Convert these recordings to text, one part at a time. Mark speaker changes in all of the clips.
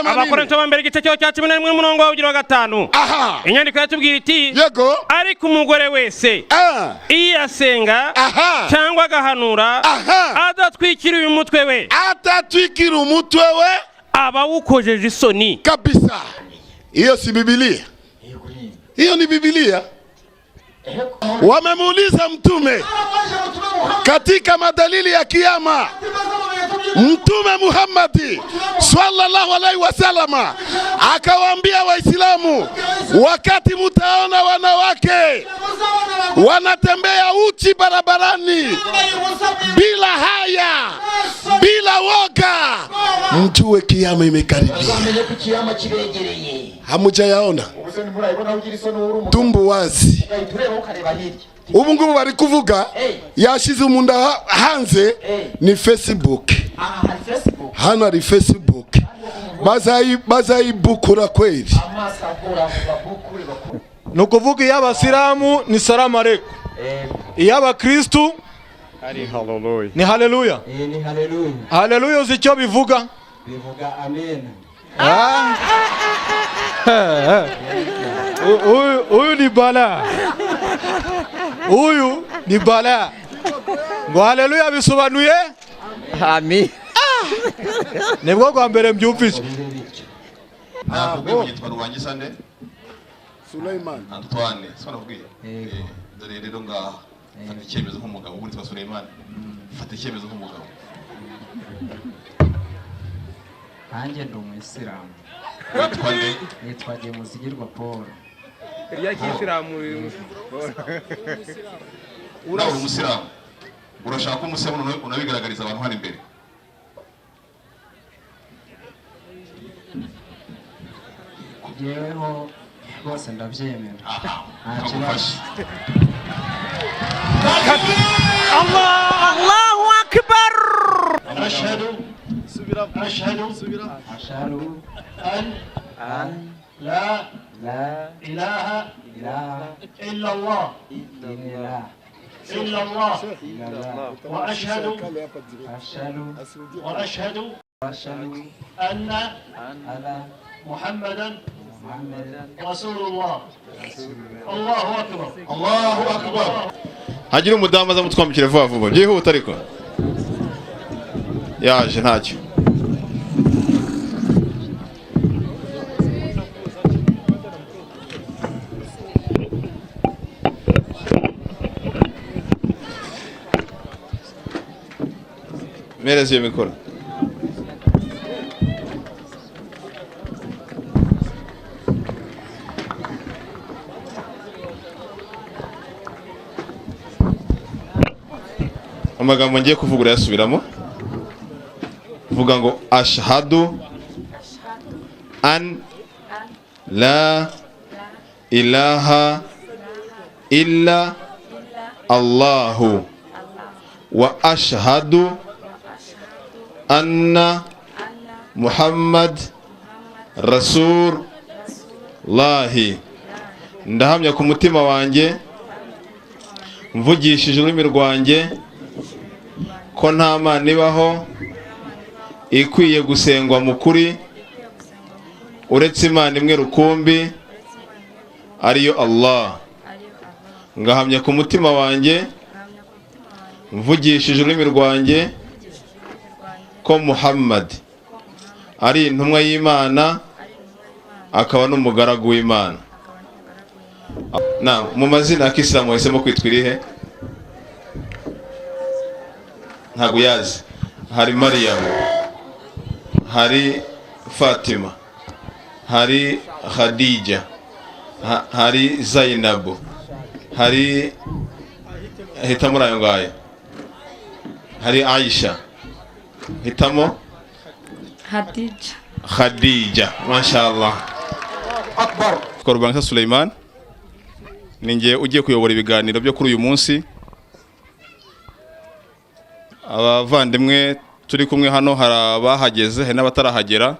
Speaker 1: Inasema nini?
Speaker 2: Abakorinto ba mbere, igice cyaho cya 11, umurongo wa 5. Inyandiko yatubwira iti: "Ariko umugore wese iyo asenga cyangwa agahanura adatwikiriye umutwe we,
Speaker 1: atatwikira umutwe we,
Speaker 2: aba awukojeje isoni."
Speaker 1: Kabisa. Hiyo si Biblia? Hiyo ni Biblia. Wamemuuliza Mtume katika madalili ya Kiyama, Mtume Muhammadi sallallahu alaihi wasallama akawaambia Waislamu, wakati mutaona wanawake wanatembea uchi barabarani bila haya, bila woga, mjue kiyama imekaribia.
Speaker 3: Bazamenye ko ikiyama kibegereye.
Speaker 1: Hamujayaona
Speaker 3: Ubuse ntimurayibona ugira isoni uri umugabo
Speaker 1: tumbu wazi.
Speaker 3: Ugahita ureba, ukareba hirya.
Speaker 1: Ubu ngubu bari kuvuga yashize umunda hanze ni Facebook.
Speaker 3: Aha hari Facebook.
Speaker 1: Hano hari Facebook, bazayibukura kweli.
Speaker 3: Amaso ahora babukure bakuru.
Speaker 4: Ni ukuvuga iy'abasilamu ni salamu alaikum, iy'abakristu ni haleluya.
Speaker 5: Ni haleluya.
Speaker 4: Haleluya uzi icyo bivuga?
Speaker 5: Bivuga amen.
Speaker 4: Ah. Huyu ni bala, huyu ni bala. Ngo haleluya bisobanuye
Speaker 5: Amen.
Speaker 4: Nibwo bwa mbere mbyumvise.
Speaker 6: Nakubwiye ngo yitwa Rubangiza nde?
Speaker 1: Suleiman.
Speaker 6: Antoine, siko nakubwiye? Dore rero ngaha, fata icyemezo nk'umugabo. Ubundi twa Suleiman, fata icyemezo nk'umugabo.
Speaker 5: Nanjye ndi umuyisilamu.
Speaker 6: Witwa nde?
Speaker 5: Nitwa Gemuzigirwa Paul.
Speaker 2: Rya kisilamu.
Speaker 6: Nawe uri umusilamu, urashaka ko umusilamu unabigaragariza abantu hano imbere.
Speaker 5: Jyeweho rwose ndabyemera.
Speaker 6: Aha.
Speaker 5: Nta kibazo.
Speaker 6: Kagufashe.
Speaker 2: Allahu akbar.
Speaker 3: أشهد، أشهد.
Speaker 5: أشهد.
Speaker 3: أن
Speaker 5: أن
Speaker 3: لا
Speaker 5: لا
Speaker 3: إله
Speaker 5: إله
Speaker 3: إلا الله.
Speaker 5: إلا الله.
Speaker 3: إلا الله.
Speaker 5: إلا الله.
Speaker 3: وأشهد.
Speaker 5: أشهد.
Speaker 3: وأشهد.
Speaker 5: أشهد.
Speaker 3: أن
Speaker 5: أن
Speaker 3: محمدا
Speaker 5: محمدا
Speaker 3: رسول الله. الله أكبر.
Speaker 6: Allahu akbar. Hagira umudamu aza mutwambikire vuba vuba, byihuta, ariko yaje ntacyo. Mpereza iyo mikoro. Amagambo ngiye kuvuga urayasubiramo. Vuga ngo: "Ashhadu an la ilaha illa Allahu wa ashhadu anna Muhammad Rasulullahi." Ndahamya ku mutima wanjye, mvugishije ururimi rwanjye, ko nta Mana ibaho ikwiye gusengwa mu kuri uretse Imana imwe rukumbi, ariyo Allah. Ngahamya ku mutima wanjye, mvugishije ururimi rwanjye, ko Muhammad ari intumwa y'Imana, akaba n'umugaragu w'Imana. Na mu mazina ya kisilamu wahisemo kwitwa irihe? Ntabwo uyazi? Hari Mariyamu, hari Fatima, hari Khadija, hari Zainabu, hari, hitamo muri ayo ngayo. Hari Aisha, hitamo.
Speaker 7: Hadija.
Speaker 6: Khadija, mashallah. Korbanka Suleiman, ni njye ugiye kuyobora ibiganiro byo kuri uyu munsi. Abavandimwe turi kumwe hano, hari abahageze, hari n'abatarahagera.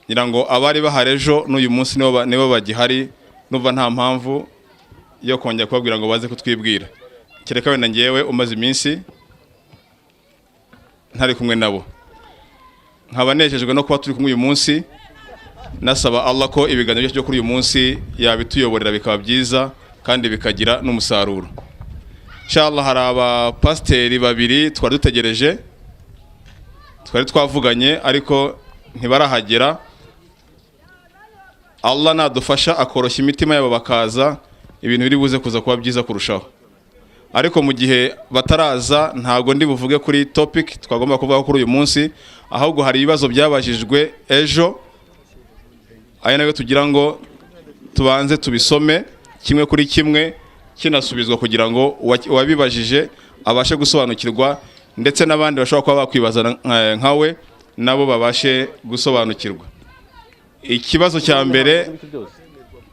Speaker 6: Ngira ngo abari bahari ejo n'uyu munsi nibo bagihari. Numva nta mpamvu yo kongera kubabwira ngo baze kutwibwira, kereka wenda ngewe umaze iminsi ntari kumwe nabo. Nkaba nejejwe no kuba turi kumwe uyu munsi, nasaba Allah ko ibiganiro byacu byo kuri uyu munsi yabituyoborera bikaba byiza kandi bikagira n'umusaruro, inshallah. Hari abapasiteri babiri twari dutegereje, twari twavuganye, ariko ntibarahagera. Allah nadufasha akoroshya imitima yabo bakaza, ibintu biri buze kuza kuba byiza kurushaho. Ariko mu gihe bataraza, ntabwo ndi buvuge kuri topic twagomba kuvuga kuri uyu munsi, ahubwo hari ibibazo byabajijwe ejo, aya nayo tugira ngo tubanze tubisome kimwe kuri kimwe, kinasubizwa kugira ngo uwabibajije abashe gusobanukirwa, ndetse n'abandi bashobora kuba bakwibaza nkawe nabo babashe gusobanukirwa. Ikibazo cya mbere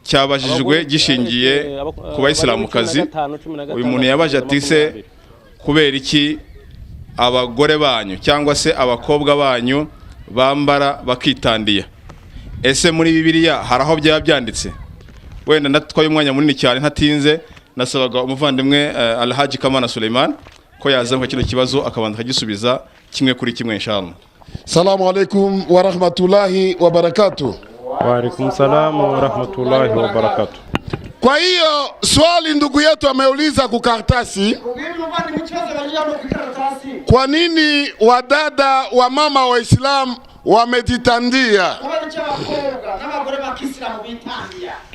Speaker 6: cyabajijwe gishingiye ku bayisilamukazi. Uyu muntu yabaje ati: "Se kubera iki abagore banyu cyangwa se abakobwa banyu bambara bakitandiya? Ese muri Bibiliya hari aho byaba byanditse?" Wenda ndatwaye umwanya munini cyane, ntatinze, nasabaga umuvandimwe Alhaji Kamana Suleiman ko yaza kino kibazo akabanza akagisubiza kimwe kuri kimwe, inshallah.
Speaker 1: Salamu alaikum wa rahmatullahi wa barakatuh.
Speaker 2: Waalaikum salamu warahmatullahi wabarakatuh.
Speaker 1: Kwa hiyo swali ndugu yetu ameuliza kukaratasi, kwa nini wadada wa mama Waislamu wamejitandia?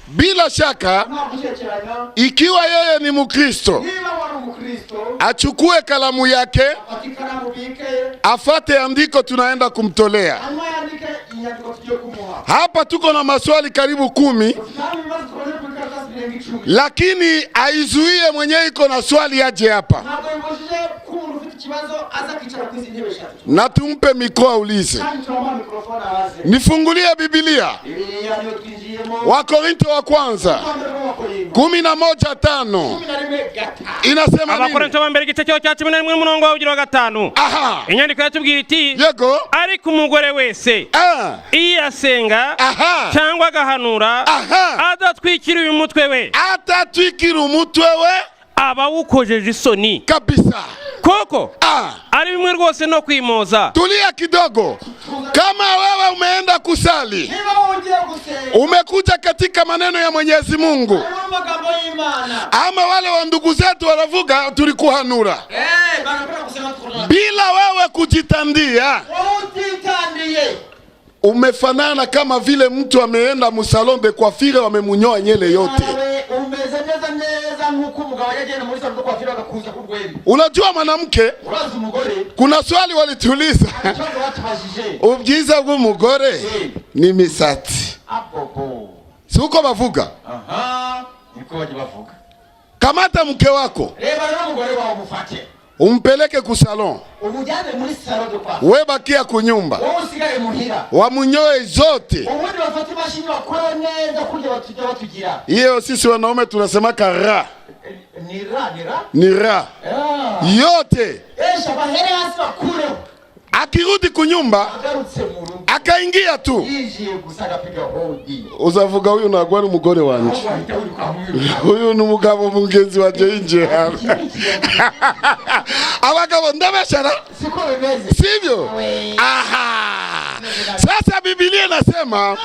Speaker 1: Bila shaka, ikiwa yeye ni Mkristo, achukue kalamu yake, afate andiko tunaenda kumtolea. Hapa tuko na maswali karibu 10, lakini aizuie mwenyewe iko na swali aje hapa na tumpe micro aulize. Nifungulie Biblia, Wakorinto wa kwanza 11:5 inasema nini?
Speaker 2: Abakorinto ba mbere, igice cyaho cya 11, umurongo wawo wa 5. Inyandiko yatubwira iti: "Ariko umugore wese iyo asenga cyangwa agahanura adatwikiriye umutwe we,
Speaker 1: atatwikira umutwe we,
Speaker 2: aba awukojeje isoni
Speaker 1: kabisa,
Speaker 2: koko ari bimwe rwose no kwimoza."
Speaker 1: Tulia kidogo. Kama wewe umeenda kusali, umekuja katika maneno ya Mwenyezi Mungu, ama wale wa ndugu zetu wanavuga tulikuhanura, bila wewe kujitandia, umefanana kama vile mtu ameenda mu salon de coiffure, wamemunyoa nyele yote.
Speaker 8: Umeze neza neza nk'uko umugabo ajya agenda muri salon de coiffure bagakuza ku rwembe.
Speaker 1: Unajua mwanamke,
Speaker 8: Urazi umugore,
Speaker 1: kuna swali walituuliza,
Speaker 8: ikibazo batubajije,
Speaker 1: ubwiza bw'umugore ni misatsi,
Speaker 8: abobo,
Speaker 1: si uko bavuga?
Speaker 8: Aha, niko bajya bavuga.
Speaker 1: Kamata mke wako,
Speaker 8: Reba rero umugore wawe umufate,
Speaker 1: umpeleke ku salon,
Speaker 8: umujyane muri salon de coiffure,
Speaker 1: we bakia kunyumba,
Speaker 8: wowe usigare muhira,
Speaker 1: wamunyoe zote.
Speaker 8: Ubundi bafate imashini bakore neza kurya batujya batugira.
Speaker 1: Hiyo sisi wanaume tunasemaka ra.
Speaker 8: Ni ra, ni ra.
Speaker 1: Ni ra yote.
Speaker 8: Esha bahere hasi bakureho.
Speaker 1: Akirudi kunyumba,
Speaker 8: Agarutse mu rugo,
Speaker 1: akaingia tu,
Speaker 8: yinjiye gusa agapiga hodi,
Speaker 1: uzavuga huyu ntabwo ari umugore wanje,
Speaker 8: wahita wiruka mwiruka.
Speaker 1: Huyu ni umugabo mugenzi wanje yinjiye hano. Abagabo ndabeshara?
Speaker 8: Siko bimeze?
Speaker 1: Sivyo? Aha, sasa Biblia inasema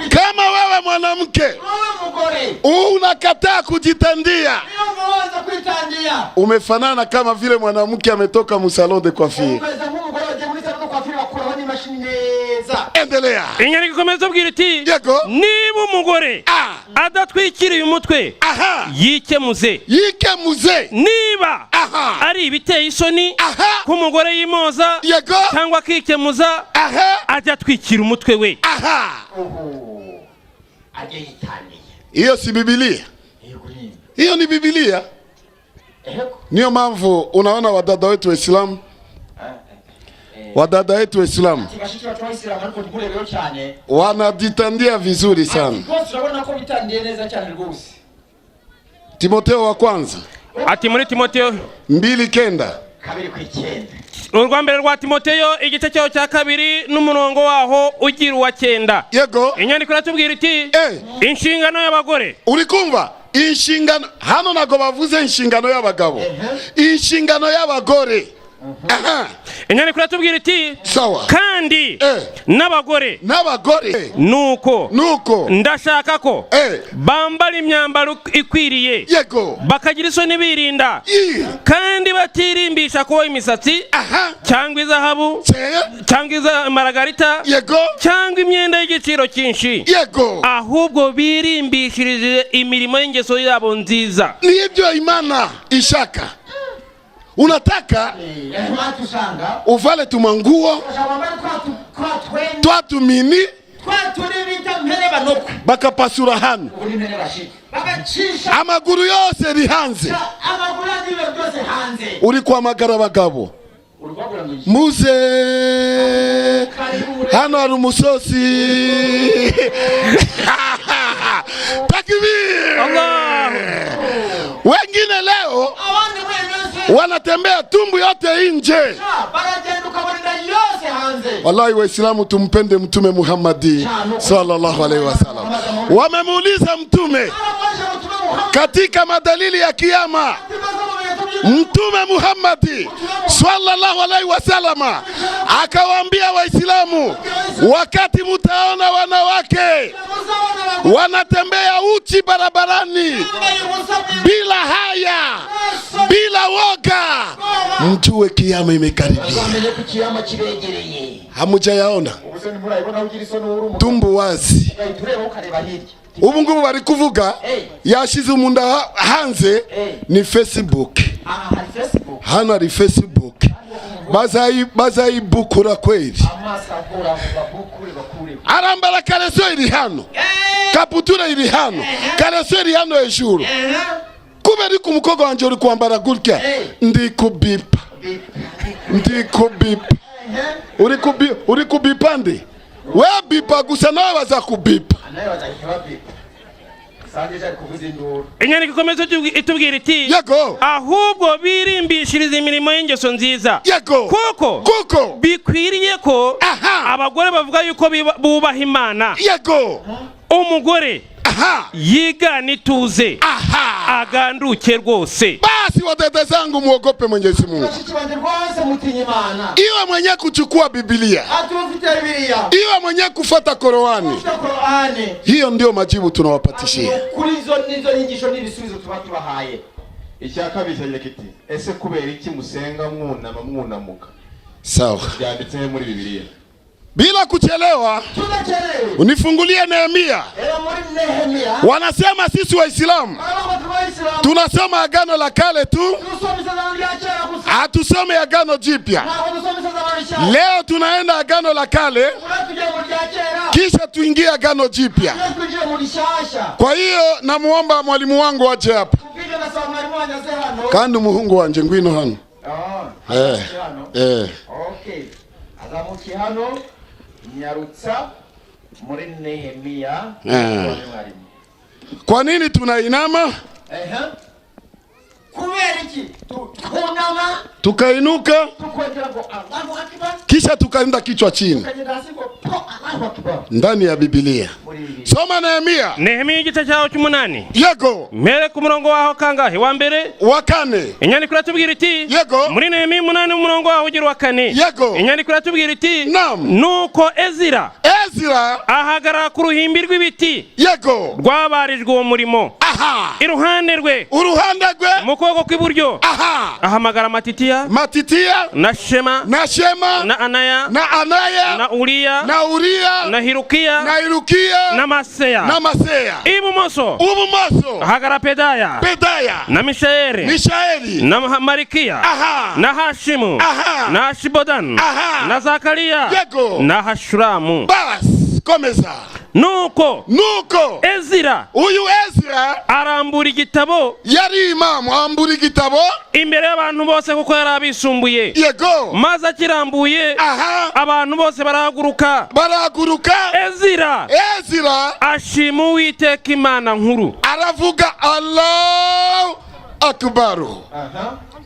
Speaker 1: kama wewe mwanamke
Speaker 8: Wowe mugore,
Speaker 1: unakataa kujitandia,
Speaker 8: niyo waza kwitandiya,
Speaker 1: umefanana kama vile mwanamke ametoka mu salon de coiffure.
Speaker 8: Umeze nk'umugore wagiye muri salon de coiffure bakuraho n'imashini neza.
Speaker 1: Endelea.
Speaker 2: Inyandiko ikomeza itubwira iti: "Niba umugore adatwikiriye umutwe, yikemuze,
Speaker 1: yikemuze,
Speaker 2: niba ari ibiteye isoni ko umugore yimoza cyangwa akikemuza, ajya atwikira umutwe we."
Speaker 8: Ajye yitandiye.
Speaker 1: Hiyo si Biblia? Hiyo ni Biblia. Niyo mpamvu unaona wadada wetu Waislamu, wadada wetu Waislamu
Speaker 8: Ati bashiki bacu b'abayisilamu, ariko ntimurebeho cyane,
Speaker 1: wanajitandia vizuri sana.
Speaker 8: Rwose urabona ko bitandiye neza cyane rwose.
Speaker 1: Timoteo wa kwanza
Speaker 2: Ati muri Timoteyo
Speaker 1: 2:9.
Speaker 8: 2:9.
Speaker 2: Urwa mbere rwa Timoteyo, igice cyaho cya 2 n'umurongo waho ugira uwa 9. Inyandiko iratubwira iti: "Inshingano y'abagore."
Speaker 1: Uri kumva inshingano hano? Ntabwo bavuze inshingano y'abagabo, inshingano y'abagore. Aha.
Speaker 2: Inyandiko iratubwira iti:
Speaker 1: Sawa.
Speaker 2: Kandi n'abagore,
Speaker 1: N'abagore.
Speaker 2: Nuko,
Speaker 1: Nuko
Speaker 2: ndashaka ko bambara imyambaro ikwiriye, bakagira isoni birinda, kandi batirimbisha kuboha imisatsi cyangwa izahabu cyangwa iza maragarita cyangwa imyenda y'igiciro cyinshi, ahubwo birimbishirije imirimo y'ingeso yabo nziza.
Speaker 1: Nibyo Imana ishaka. Unataka
Speaker 8: Usanga
Speaker 1: uvale tumanguo
Speaker 8: urashaka wambare twa twenda
Speaker 1: twa tumini
Speaker 8: twa turi bita mperebanokwe.
Speaker 1: Bakapasura hano.
Speaker 8: Ubu ni mperebashika bagacisha.
Speaker 1: Amaguru yose ri hanze.
Speaker 8: Amaguru y'ibintu byose hanze.
Speaker 1: Uri kuhamagara abagabo.
Speaker 8: Uri kubabwira ngo iki?
Speaker 1: Muze hano, hari umusozi. Takbir! Wengine leo
Speaker 8: Abandi muri iyi minsi
Speaker 1: wanatembea tumbu yote nje.
Speaker 8: Baragenda ukabona inda yose hanze.
Speaker 1: Wallahi, Waislamu tumpende Mtume Muhammadi sallallahu alaihi wasallam. Wamemuuliza Mtume
Speaker 8: Baramubajije Mtume Muhammad
Speaker 1: katika madalili ya kiyama, Mtume Muhammadi sallallahu alaihi wasallama akawaambia Waislamu, wakati mutaona wanawake wanatembea uchi barabarani bila haya, bila woga, mjue kiyama imekaribia.
Speaker 8: Bazamenye ko ikiyama kibegereye.
Speaker 1: Hamujayaona?
Speaker 8: Ubu se ntimurayibona ugira isoni uri umugabo?
Speaker 1: Tumbu wazi.
Speaker 8: Ugahita ureba ukareba hirya.
Speaker 1: Ubu ngubu bari kuvuga yashize umunda hanze ni Facebook.
Speaker 8: Aha hari Facebook.
Speaker 1: Hano hari Facebook, bazayibukura kweli.
Speaker 8: Amaso ahora bakure bakure.
Speaker 1: Arambara kareso iri hano, kaputura iri hano, kareso iri hano hejuru. Kubera ko umukobwa wanjye uri kwambara gutya, ndi kubipa, ndi kubipa, uri kubipa, ndi we bipa gusa, nawe bazakubipa.
Speaker 8: Nawe bazahita babipa sange ari kuvuza induru.
Speaker 2: Inyandiko ikomeza itubwira iti: Ahubwo birimbishiriza imirimo y'ingeso nziza, kuko bikwiriye ko abagore bavuga yuko bubaha Imana. Umugore yigana ituze, aganduke rwose.
Speaker 1: Basi wadada zangu, muogope Mwenyezi Mungu.
Speaker 8: Bashiki banjye rwose mutinye Imana.
Speaker 1: Iwe mwenye kuchukua Biblia,
Speaker 8: Ati ufite Bibiliya,
Speaker 1: iwe mwenye kufata Korani,
Speaker 8: ufite Korani,
Speaker 1: hiyo ndio majibu tunawapatishia.
Speaker 8: Kuri izo nizo nyigisho n'ibisubizo tuba tubahaye.
Speaker 9: Icya kabiri kiragira kiti: ese kubera iki musenga mwunama mwunamuka?
Speaker 1: Sawa.
Speaker 9: Byanditse he muri Bibiliya?
Speaker 1: Bila kuchelewa,
Speaker 8: Tudachelewe.
Speaker 1: unifungulie Nehemia.
Speaker 8: Era muri Nehemiya.
Speaker 1: Wanasema sisi Waislamu
Speaker 8: Baravuga ngo Abayisilamu
Speaker 1: tunasoma Agano la Kale tu,
Speaker 8: dusoma isezerano rya kera gusa,
Speaker 1: hatusome Agano Jipya.
Speaker 8: Ntabwo dusoma isezerano rishya.
Speaker 1: Leo tunaenda Agano la Kale,
Speaker 8: Ura tugiye mu rya kera,
Speaker 1: kisha tuingie Agano Jipya.
Speaker 8: iyo twinjiye mu rishyashya.
Speaker 1: Kwa hiyo namuomba mwalimu wangu aje hapa,
Speaker 8: Kubw'ibyo ndasaba mwarimu wanjye aze hano.
Speaker 1: Kandi umuhungu wanje ngwino hano.
Speaker 8: Ah, hano. Okay, azamukiye hano nyarutsa muri Nehemiya. Mwarimu.
Speaker 1: Kwa nini tunainama
Speaker 8: Ehe. Kubera iki twunama,
Speaker 1: tukainuka
Speaker 8: tukongera ngo Allahu akbar,
Speaker 1: kisha tukaenda kichwa chini
Speaker 8: tukagenda hasi ngo po Allahu akbar?
Speaker 1: Ndani ya Biblia? Soma Nehemia.
Speaker 2: Nehemiya igice cyaho cy'umunani. Mpere ku murongo waho kangahe? Wa mbere?
Speaker 1: Wa kane.
Speaker 2: Inyandiko iratubwira iti: Muri Nehemiya 8, umurongo waho ugira wa kane. Inyandiko iratubwira iti: Nuko Ezira
Speaker 1: Ezira
Speaker 2: ahagarara ku ruhimbi rw'ibiti rwabarijwe uwo murimo. Iruhande rwe,
Speaker 1: uruhande rwe,
Speaker 2: mu kuboko kw'iburyo, ahamagara Matitiya,
Speaker 1: Matitiya,
Speaker 2: na Shema,
Speaker 1: na Shema,
Speaker 2: na Anaya,
Speaker 1: na Anaya,
Speaker 2: na Uriya,
Speaker 1: na Uriya,
Speaker 2: na Hirukiya,
Speaker 1: na Hirukiya,
Speaker 2: na Maseya,
Speaker 1: na Maseya.
Speaker 2: Ibumoso,
Speaker 1: Ibumoso,
Speaker 2: ahagarara Pedaya,
Speaker 1: Pedaya,
Speaker 2: na Mishayeli,
Speaker 1: Mishayeli,
Speaker 2: na Marikiya, na Hashimu, na Hashibodani, na Zakariya, na Hashuramu.
Speaker 1: Bas, komeza.
Speaker 2: Nuko
Speaker 1: Nuko
Speaker 2: Ezira,
Speaker 1: uyu Ezira
Speaker 2: arambura igitabo.
Speaker 1: Yari imamu, ambura igitabo
Speaker 2: imbere y'abantu bose kuko yari abisumbuye. Maze akirambuye, abantu bose barahaguruka.
Speaker 1: Barahaguruka.
Speaker 2: Ezira,
Speaker 1: Ezira
Speaker 2: ashima Uwiteka Imana nkuru.
Speaker 1: Aravuga Allahu Akbar.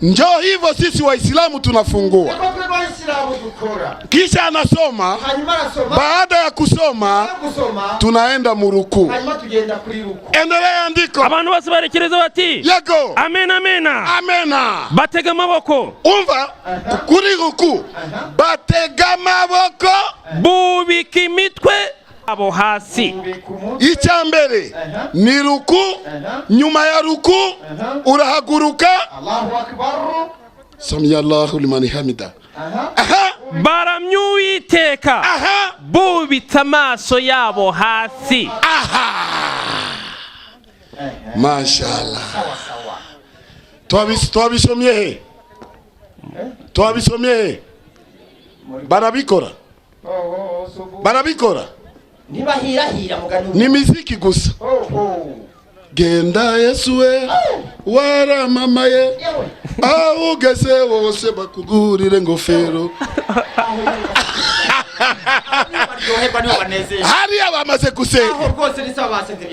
Speaker 1: Njo hivyo sisi Waislamu tunafungua.
Speaker 8: Niko twe abayisilamu dukora.
Speaker 1: Kisha anasoma,
Speaker 8: Hanyuma arasoma.
Speaker 1: baada ya kusoma
Speaker 8: Gusoma
Speaker 1: tunaenda muruku.
Speaker 8: Hanyuma tugenda kuri ruku.
Speaker 1: Endelea andiko.
Speaker 2: Abantu bose barekereza bati
Speaker 1: Yego.
Speaker 2: Amen, amena.
Speaker 1: Amena.
Speaker 2: Batega amaboko.
Speaker 1: Umva, kuri ruku batega amaboko,
Speaker 2: bubika imitwe abo hasi.
Speaker 1: Icya mbere ni ruku, nyuma ya ruku urahaguruka.
Speaker 8: Allahu akbar.
Speaker 1: Sami Allahu liman hamida.
Speaker 2: Baramya Uwiteka bubitse amaso yabo hasi.
Speaker 1: Mashallah. Twabisomye he? Twabisomye he? Barabikora. Barabikora.
Speaker 8: Ntibahirahira mugani.
Speaker 1: Ni miziki gusa. Genda Yesu we waramamaye, aho ugeze wose bakugurire ngofero. Hariya bamaze gusenga,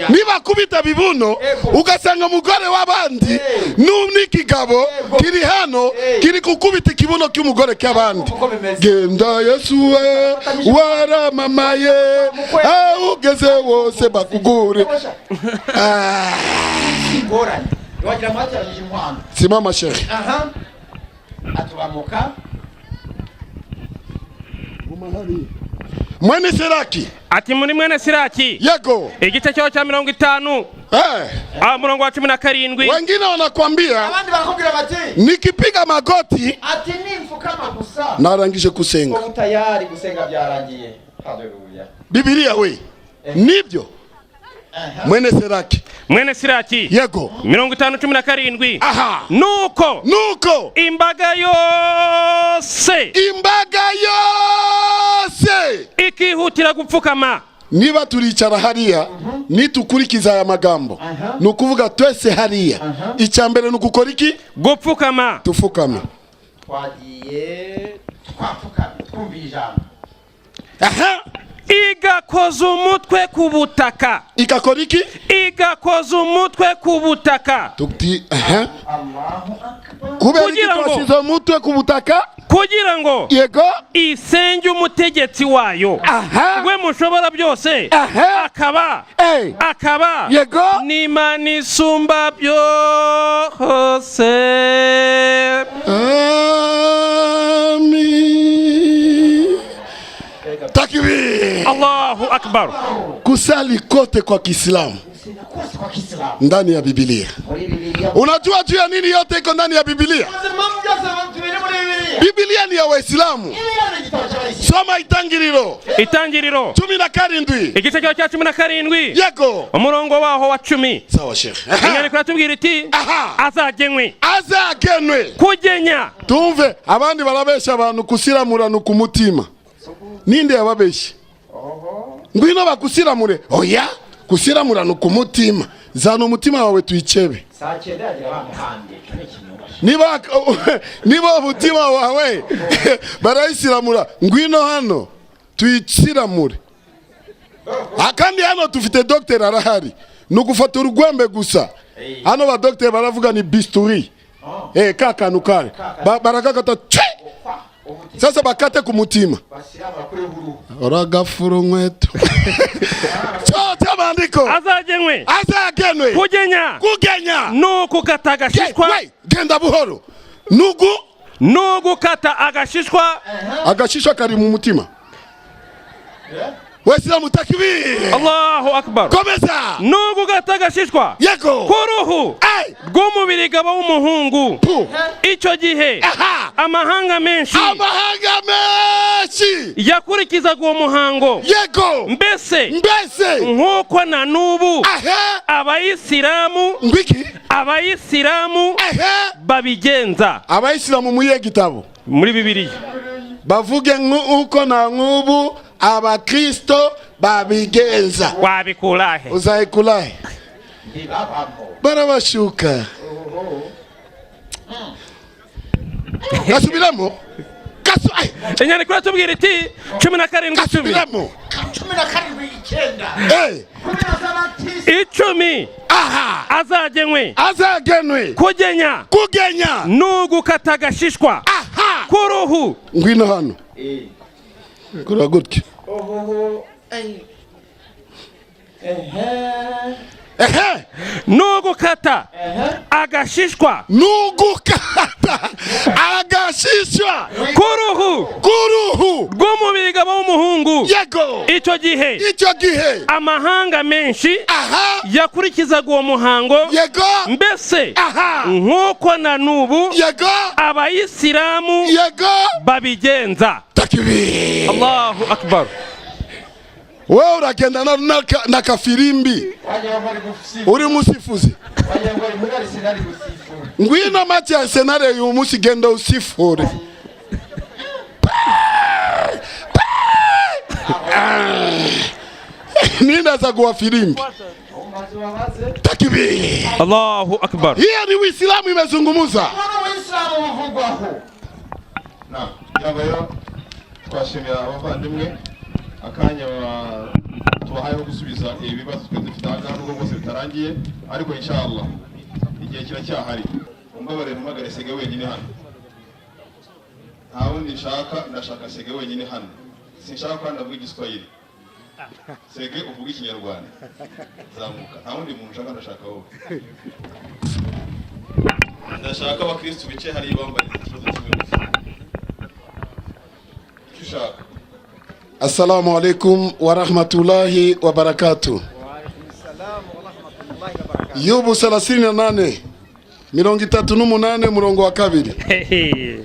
Speaker 1: nibakubita bibuno ugasanga umugore w'abandi n'ikigabo kiri hano kiri gukubita ikibuno cy'umugore cy'abandi. Genda Yesu we waramamaye, aho ugeze wose bakugure. Simama shekhi.
Speaker 8: Atubamuka.
Speaker 1: Mwene Siraki.
Speaker 2: Ati muri mwene Siraki.
Speaker 1: Yego.
Speaker 2: Igice cyaho cya 50. Murongo wa 17.
Speaker 1: Wengine wanakwambia,
Speaker 8: abandi barakubwira bati
Speaker 1: nikipiga magoti
Speaker 8: ati nimfukama gusa
Speaker 1: narangije kusenga.
Speaker 8: Ubu tayari gusenga byarangiye. Haleluya.
Speaker 1: Bibiliya we. Nibyo. Mwene Siraki.
Speaker 2: Mwene Siraki.
Speaker 1: Yego.
Speaker 2: 50:17.
Speaker 1: Aha.
Speaker 2: Nuko imbaga yose,
Speaker 1: imbaga yose
Speaker 2: ikihutira gupfukama.
Speaker 1: Niba turicara hariya nitukurikiza aya magambo, nukuvuga twese hariya, icya mbere nukukora iki?
Speaker 2: Gupfukama.
Speaker 1: Tufukame.
Speaker 8: Twagiye twapfukamye twumva ijambo.
Speaker 1: Aha.
Speaker 2: Igakoza umutwe ku butaka.
Speaker 1: Igakora iki?
Speaker 2: Igakoza umutwe ku butaka.
Speaker 1: Tuti aha. Kubera iki twasize umutwe ku butaka?
Speaker 2: Kugira ngo
Speaker 1: yego
Speaker 2: isenge umutegetsi wayo.
Speaker 1: Aha.
Speaker 2: We mushobora byose.
Speaker 1: Aha.
Speaker 2: Akaba. Akaba.
Speaker 1: Yego.
Speaker 2: N'Imana isumba byose.
Speaker 1: Amin. Takbir.
Speaker 2: Allahu akbar.
Speaker 1: Kusali kote kwa Kiislamu ndani ya Biblia. Unajua juu ya nini yote iko ndani ya Biblia? Biblia ni ya Waislamu. Soma Itangiriro.
Speaker 2: Itangiriro
Speaker 1: 17.
Speaker 2: Igice cyaho cya 17.
Speaker 1: Yego.
Speaker 2: Umurongo waho wa 10.
Speaker 1: Sawa Sheikh.
Speaker 2: Inyandiko iratubwira iti azagenwe.
Speaker 1: Azagenwe.
Speaker 2: Kugenya.
Speaker 1: Tumve abandi barabesha abantu kusiramurana ku mutima. Ninde yababeshe? Ngwino bakusiramure. Oya, kusiramurana ku mutima. Zana umutima wawe tuyicebe.
Speaker 8: Saa 9 yagira bamuhande.
Speaker 1: Niba umutima wawe barayisiramura, ngwino hano tuyisiramure. Akandi hano tufite docteur arahari. Nugufata urugwembe gusa. Hano ba docteur baravuga ni bisturi. Kaka nukare. Barakakata che. Sasa bakate ku mutima. Oragafuru nkweto. Cyo cy'amandiko.
Speaker 2: Azagenwe.
Speaker 1: Azagenwe.
Speaker 2: Kugenya.
Speaker 1: Kugenya.
Speaker 2: Nukukata agashishwa.
Speaker 1: Genda buhoro. Nugu
Speaker 2: nugukata agashishwa.
Speaker 1: Agashishwa kari mu mutima. Waislamu takbir.
Speaker 2: Allahu akbar.
Speaker 1: Komeza.
Speaker 2: Nugukata agashishwa.
Speaker 1: Yego.
Speaker 2: Kuruhu rw'umubiri gabo w'umuhungu. Icyo gihe amahanga menshi,
Speaker 1: amahanga menshi
Speaker 2: yakurikizaga uwo muhango.
Speaker 1: Yego.
Speaker 2: Mbese
Speaker 1: nkuko
Speaker 2: na nubu abayisilamu
Speaker 1: ngwiki
Speaker 2: abayisilamu babigenza.
Speaker 1: Abayisilamu muye gitabo
Speaker 2: muri Bibiliya
Speaker 1: bavuge nkuko na nkubu abakristo babigenza.
Speaker 2: Wabikurahe?
Speaker 1: Uzayikurahe? Barabashuka. Gasubiramo.
Speaker 2: Inyandiko iratubwira iti 17:10.
Speaker 1: Gasubiramo.
Speaker 8: 17. 9. Kubera z'abatisi.
Speaker 2: 10.
Speaker 1: Aha.
Speaker 2: Azagenwe.
Speaker 1: Azagenwe.
Speaker 2: Kugenya.
Speaker 1: Kugenya.
Speaker 2: Ni ugukata agashishwa.
Speaker 1: Aha.
Speaker 2: K'uruhu.
Speaker 1: Ngwino hano. Kora gutya.
Speaker 8: Ohoho. Ehe.
Speaker 1: Ehe.
Speaker 2: Ni ugukata agashishwa.
Speaker 1: Ni ugukata agashishwa.
Speaker 2: K'uruhu.
Speaker 1: K'uruhu.
Speaker 2: Rw'umubiri w'umuhungu.
Speaker 1: Yego.
Speaker 2: Icyo gihe.
Speaker 1: Icyo gihe.
Speaker 2: Amahanga menshi.
Speaker 1: Aha.
Speaker 2: Yakurikizaga uwo muhango.
Speaker 1: Yego.
Speaker 2: Mbese.
Speaker 1: Aha.
Speaker 2: Nk'uko na n'ubu.
Speaker 1: Yego.
Speaker 2: Abayisilamu.
Speaker 1: Yego.
Speaker 2: Babigenza.
Speaker 1: Takbir.
Speaker 2: Allahu akbar.
Speaker 1: Wewe uragenda na kafirimbi uri musifuzi. Ngwino match ya Arsenal uyu munsi, genda usifure. Nina za kuwa firimbi. Takbir.
Speaker 2: Allahu akbar.
Speaker 1: Hiyo ni Uislamu imezungumza.
Speaker 8: Uislamu buvugwaho.
Speaker 9: Naam, kugira ngo rero twashimira abavandimwe akanya tubahaye ko gusubiza ibibazo twe dufite aha ngaha, nubwo bwose bitarangiye, ariko inshallah igihe kiracyahari. Umbabarire mpamagare Sege wenyine hano, nta wundi nshaka, ndashaka Sege wenyine hano, sinshaka ko avuga Igiswahili. Sege uvuga Ikinyarwanda, zamuka, nta wundi muntu nshaka, ndashaka wowe. Ndashaka abakristu bicaye hariya bambaye ikibazo kimwe gusa, icyo ushaka.
Speaker 1: Assalamu alaikum wa rahmatullahi wa barakatuh. Yobu 38 38 murongo wa 2.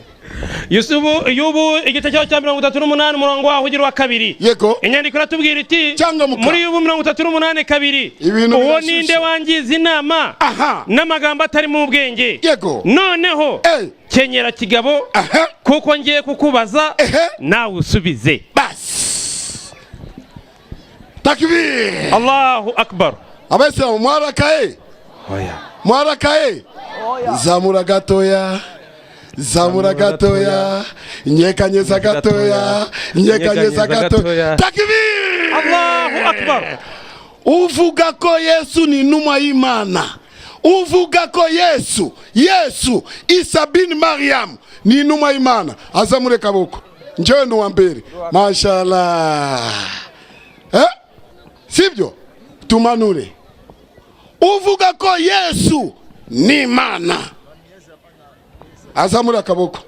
Speaker 2: Yusufu Yubu igice cyaho cya 38 umurongo waho ugira wa 2.
Speaker 1: Yego.
Speaker 2: Inyandiko iratubwira iti muri Yubu 38:2. Uwo ninde wangiza inama n'amagambo atari mu bwenge.
Speaker 1: Yego.
Speaker 2: Noneho kenyera kigabo kuko ngiye kukubaza nawe usubize.
Speaker 1: Bas. Takbir.
Speaker 2: Allahu akbar.
Speaker 1: Abayisilamu mwarakaye?
Speaker 2: Oya.
Speaker 1: Mwarakaye? Zamura gatoya. Zamura gatoya, nyekanyeza gatoya, nyekanyeza gatoya. Takbir!
Speaker 2: Allahu akbar.
Speaker 1: Uvuga ko Yesu ni intumwa y'Imana. Uvuga ko Yesu Isa bin Mariam ni intumwa y'Imana. Azamure kaboko. Njyewe ni uwa mbere. Mashallah. Sibyo? Tumanure. Uvuga ko Yesu ni Imana. Azamura akaboko.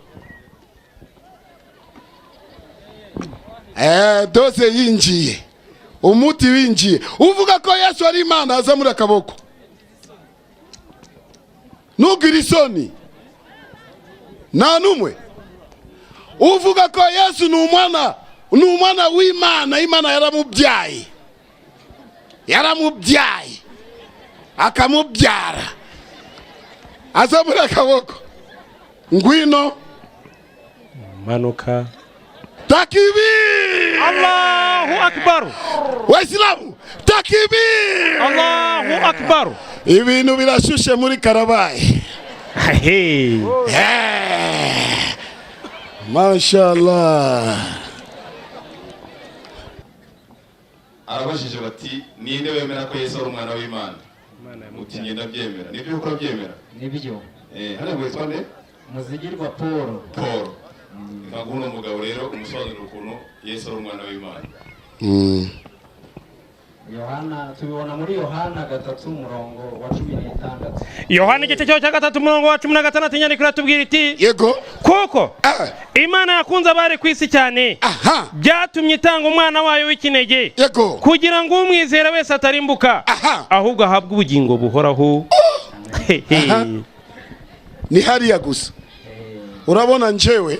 Speaker 1: Dose yinjiye. Umuti winjiye. Uvuga ko Yesu ari Imana, azamura akaboko. Nugira isoni. Nta numwe. Uvuga ko Yesu ni umwana w'Imana, Imana yaramubyaye. Yaramubyaye. Akamubyara. Azamura akaboko. Ngwino.
Speaker 2: Manuka.
Speaker 1: Takbir!
Speaker 2: Allahu akbar.
Speaker 1: Waislamu, takbir!
Speaker 2: Allahu akbar.
Speaker 1: Ibintu birashushe muri Karabaye.
Speaker 2: Hey.
Speaker 1: Mashallah.
Speaker 9: Arabajije bati ninde wemera ko Yesu ari umwana w'Imana? Uti ngenda byemera. Nibyo uko byemera?
Speaker 5: Nibyo.
Speaker 9: Hano witwa nde?
Speaker 5: Muzigirwa Paul.
Speaker 9: Paul. Ntabwo uno mugabo rero umusobanurira ukuntu Yesu ari umwana w'Imana.
Speaker 5: Yohana tubibona muri Yohana 3 umurongo wa 16.
Speaker 2: Yohana igice cyaho cya 3 umurongo wa 16 inyandiko iratubwira iti
Speaker 1: yego
Speaker 2: kuko Imana yakunze abari ku isi cyane byatumye itanga umwana wayo w'ikinege
Speaker 1: yego
Speaker 2: kugira ngo umwizera wese atarimbuka ahubwo ahabwe ubugingo buhoraho.
Speaker 1: Ni hariya gusa. Urabona njewe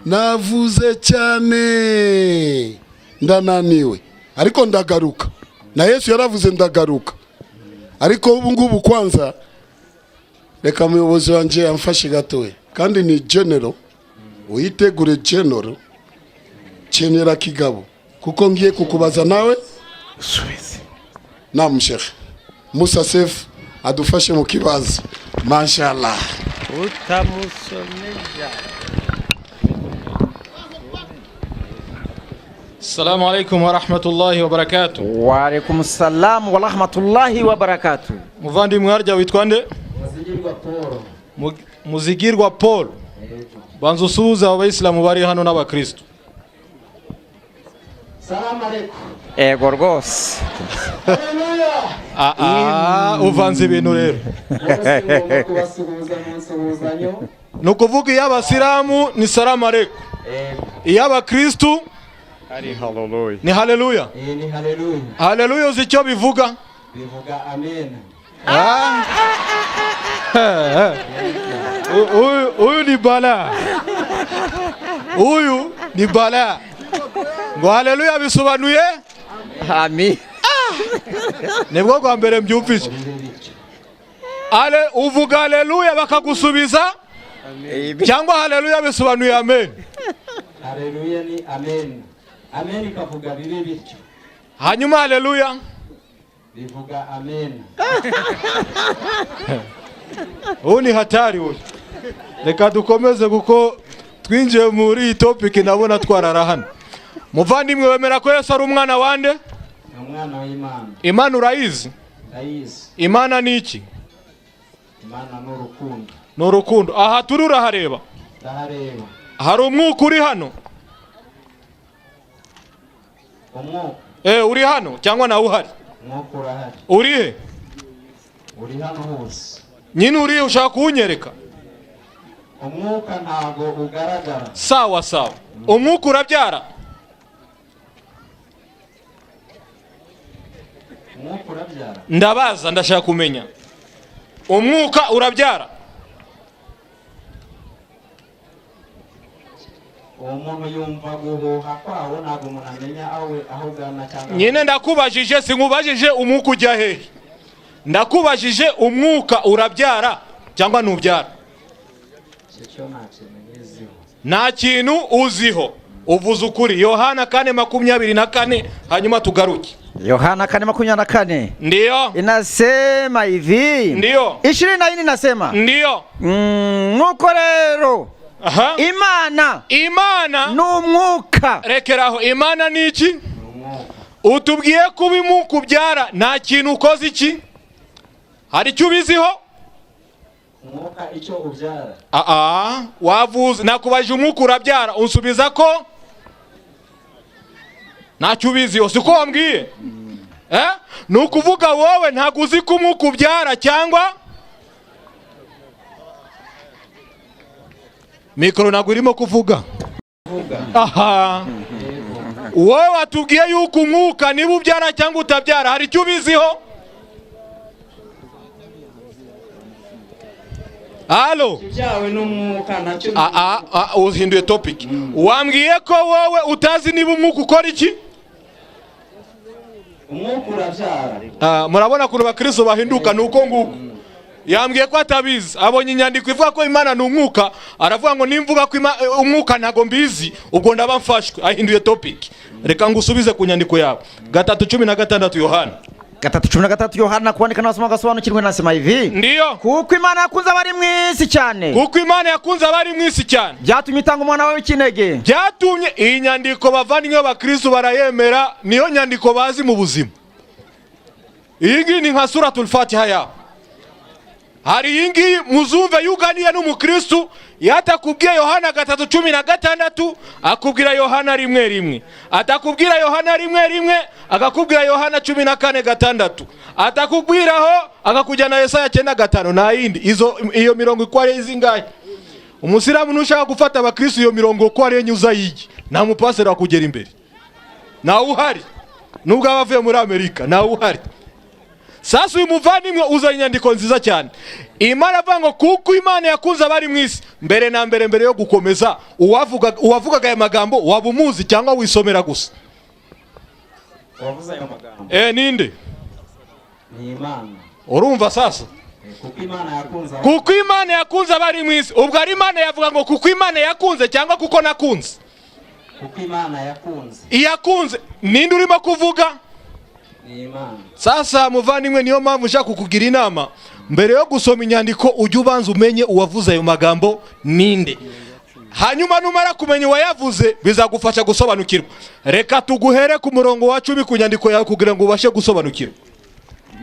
Speaker 1: navuze cyane ndananiwe ariko ndagaruka. Na Yesu yaravuze ndagaruka. Ariko ubu ngubu kwanza reka muyobozi wanje amfashe gatoya. Kandi ni general, uyitegure general, cyenera kigabo kuko ngiye kukubaza nawe
Speaker 2: subize.
Speaker 1: Naam Sheikh Musa Sef adufashe mu kibazo. Mashallah.
Speaker 2: Utamusomeja.
Speaker 4: Assalamu alaikum wa rahmatullahi wa barakatuh.
Speaker 8: Wa alaikum salam wa rahmatullahi wa barakatuh.
Speaker 4: Muvandimwe, harya witwa nde?
Speaker 5: Muzigirwa Paul.
Speaker 4: Muzigirwa Paul. Banza usuhuze abo bayisilamu bari hano n'abakristo.
Speaker 5: Salamu alaikum.
Speaker 8: Ego rwose.
Speaker 5: Haleluya.
Speaker 4: Ah, ah, uvanze ibintu rero.
Speaker 5: Bose ngomba kubasuhuza mu nsuhuzanyo.
Speaker 4: Ni ukuvuga iyo abasilamu ni salamu alaikum, iyo abakristu ni haleluya.
Speaker 5: Ni haleluya.
Speaker 4: Haleluya uzi icyo bivuga?
Speaker 5: Bivuga amen.
Speaker 4: Ah. Huyu ni bala, huyu ni bala. Ngo haleluya bisobanuye
Speaker 8: Amin.
Speaker 4: Nibwo bwa mbere mbyumvise. Ale uvuga haleluya bakagusubiza, cyangwa haleluya bisobanuye amen?
Speaker 5: Haleluya ni amen. Amen ikavuga bibe bityo.
Speaker 4: Hanyuma haleluya
Speaker 5: bivuga amen.
Speaker 4: Ubu ni hatari uyu. Reka dukomeze kuko twinjiye muri iyi topic ndabona twarara hano. Muvandimwe, wemera ko Yesu ari umwana wande?
Speaker 5: Ni umwana w'Imana.
Speaker 4: Imana urayizi?
Speaker 5: Ndayizi.
Speaker 4: Imana ni iki?
Speaker 5: Imana ni urukundo.
Speaker 4: Ni urukundo. Aha turi urahareba?
Speaker 5: Ndahareba.
Speaker 4: Hari umwuka uri hano?
Speaker 5: Umwuka.
Speaker 4: Uri hano cyangwa nawe uhari?
Speaker 5: Umwuka urahari.
Speaker 4: Uri he?
Speaker 5: Uri hano hose.
Speaker 4: Nyine uri, ushaka kuwunyereka?
Speaker 5: Umwuka ntago ugaragara.
Speaker 4: Sawa sawa. Umwuka urabyara?
Speaker 5: Umwuka urabyara.
Speaker 4: Ndabaza, ndashaka kumenya. Umwuka urabyara?
Speaker 5: Uwo muntu yumva guhuha kwawo, ntabwo umuntu amenya aho ugana cyangwa.
Speaker 4: Nyine ndakubajije, sinkubajije umwuka ujya hehe. Ndakubajije umwuka urabyara cyangwa ntubyara?
Speaker 5: Icyo nta kintu nziho.
Speaker 4: Nta kintu uziho. Uvuze ukuri. Yohana 4:24, hanyuma tugaruke.
Speaker 8: Yohana 4:24.
Speaker 4: Ndiyo.
Speaker 8: Inasema hivi.
Speaker 4: Ndiyo.
Speaker 8: 24 inasema.
Speaker 4: Ndiyo.
Speaker 8: Nuko rero Imana
Speaker 4: Imana
Speaker 8: ni umwuka.
Speaker 4: Rekeraho. Imana ni iki? Utubwiye kuba umwuka ubyara, nta kintu ukoze iki? Hari icyo ubiziho?
Speaker 5: Umwuka icyo ubyara.
Speaker 4: Wavuze, nakubajije umwuka urabyara, unsubiza ko ntacyo ubiziho, siko wambwiye? Ni ukuvuga wowe ntabwo uzi ko umwuka ubyara cyangwa mikoro ntabwo irimo kuvuga. Aha. Wowe watubwiye yuko umwuka niba ubyara cyangwa utabyara, hari icyo ubiziho? Halo. Uhinduye topic. Wambwiye ko wowe utazi niba umwuka ukora iki?
Speaker 5: Umwuka urabyara.
Speaker 4: Murabona kuntu bakristo bahinduka nuko nguko. Yambwiye ko atabizi, abonye inyandiko ivuga ko Imana ni umwuka, aravuga ngo nimvuga ko umwuka ntago mbizi, ubwo ndaba mfashwe. Ahinduye topic. Reka ngusubize ku nyandiko yawe. 3:16 Yohana.
Speaker 8: 3:16 Yohana, kuandika n'abasoma bagasobanukirwe, nasema hivi.
Speaker 4: Ndiyo.
Speaker 8: Kuko Imana yakunze abari mu isi cyane.
Speaker 4: Kuko Imana yakunze abari mu isi cyane.
Speaker 8: Byatumye itanga umwana wawe w'ikinege.
Speaker 4: Byatumye iyi nyandiko bavandimwe b'abakristo barayemera, niyo nyandiko bazi mu buzima. Iyi ngiyi ni nka suratul Fatiha yabo. Hari iyi ngiyi muzumve yuganiye n'umukristo, yatakubwiye Yohana 3:16 akubwira Yohana 1:1, atakubwira Yohana 1:1 akakubwira Yohana 14:6, atakubwiraho akakujyana Yesaya 9:5. Nta yindi. Izo iyo mirongo ikware izingahe? Umusilamu nushaka gufata abakristo iyo mirongo ikware nyuza yigi, nta mupaseri wakugera imbere, nta uhari, nubwo abavuye muri Amerika nta uhari. Sasa uyu muvandimwe uzanye inyandiko nziza cyane. Imana avuga ngo kuko Imana yakunze abari mu isi. Mbere na mbere, mbere yo gukomeza, uwavugaga aya magambo waba umuzi cyangwa wisomera gusa?
Speaker 5: Uwavuze ayo magambo
Speaker 4: Ninde?
Speaker 5: Ni Imana.
Speaker 4: Urumva sasa?
Speaker 5: Kuko Imana yakunze.
Speaker 4: Kuko Imana yakunze abari mu isi. Ubwo ari Imana yavuga ngo kuko Imana yakunze cyangwa kuko nakunze?
Speaker 5: Kuko Imana yakunze.
Speaker 4: Iyakunze. Ninde urimo kuvuga? Sasa muvandimwe, niyo mpamvu nshaka kukugira inama. Mbere yo gusoma inyandiko ujye ubanza umenye uwavuze ayo magambo ninde. Hanyuma numara kumenya uwayavuze, bizagufasha gusobanukirwa. Reka tuguhere ku murongo wa 10 ku nyandiko yawe kugira ngo ubashe gusobanukirwa.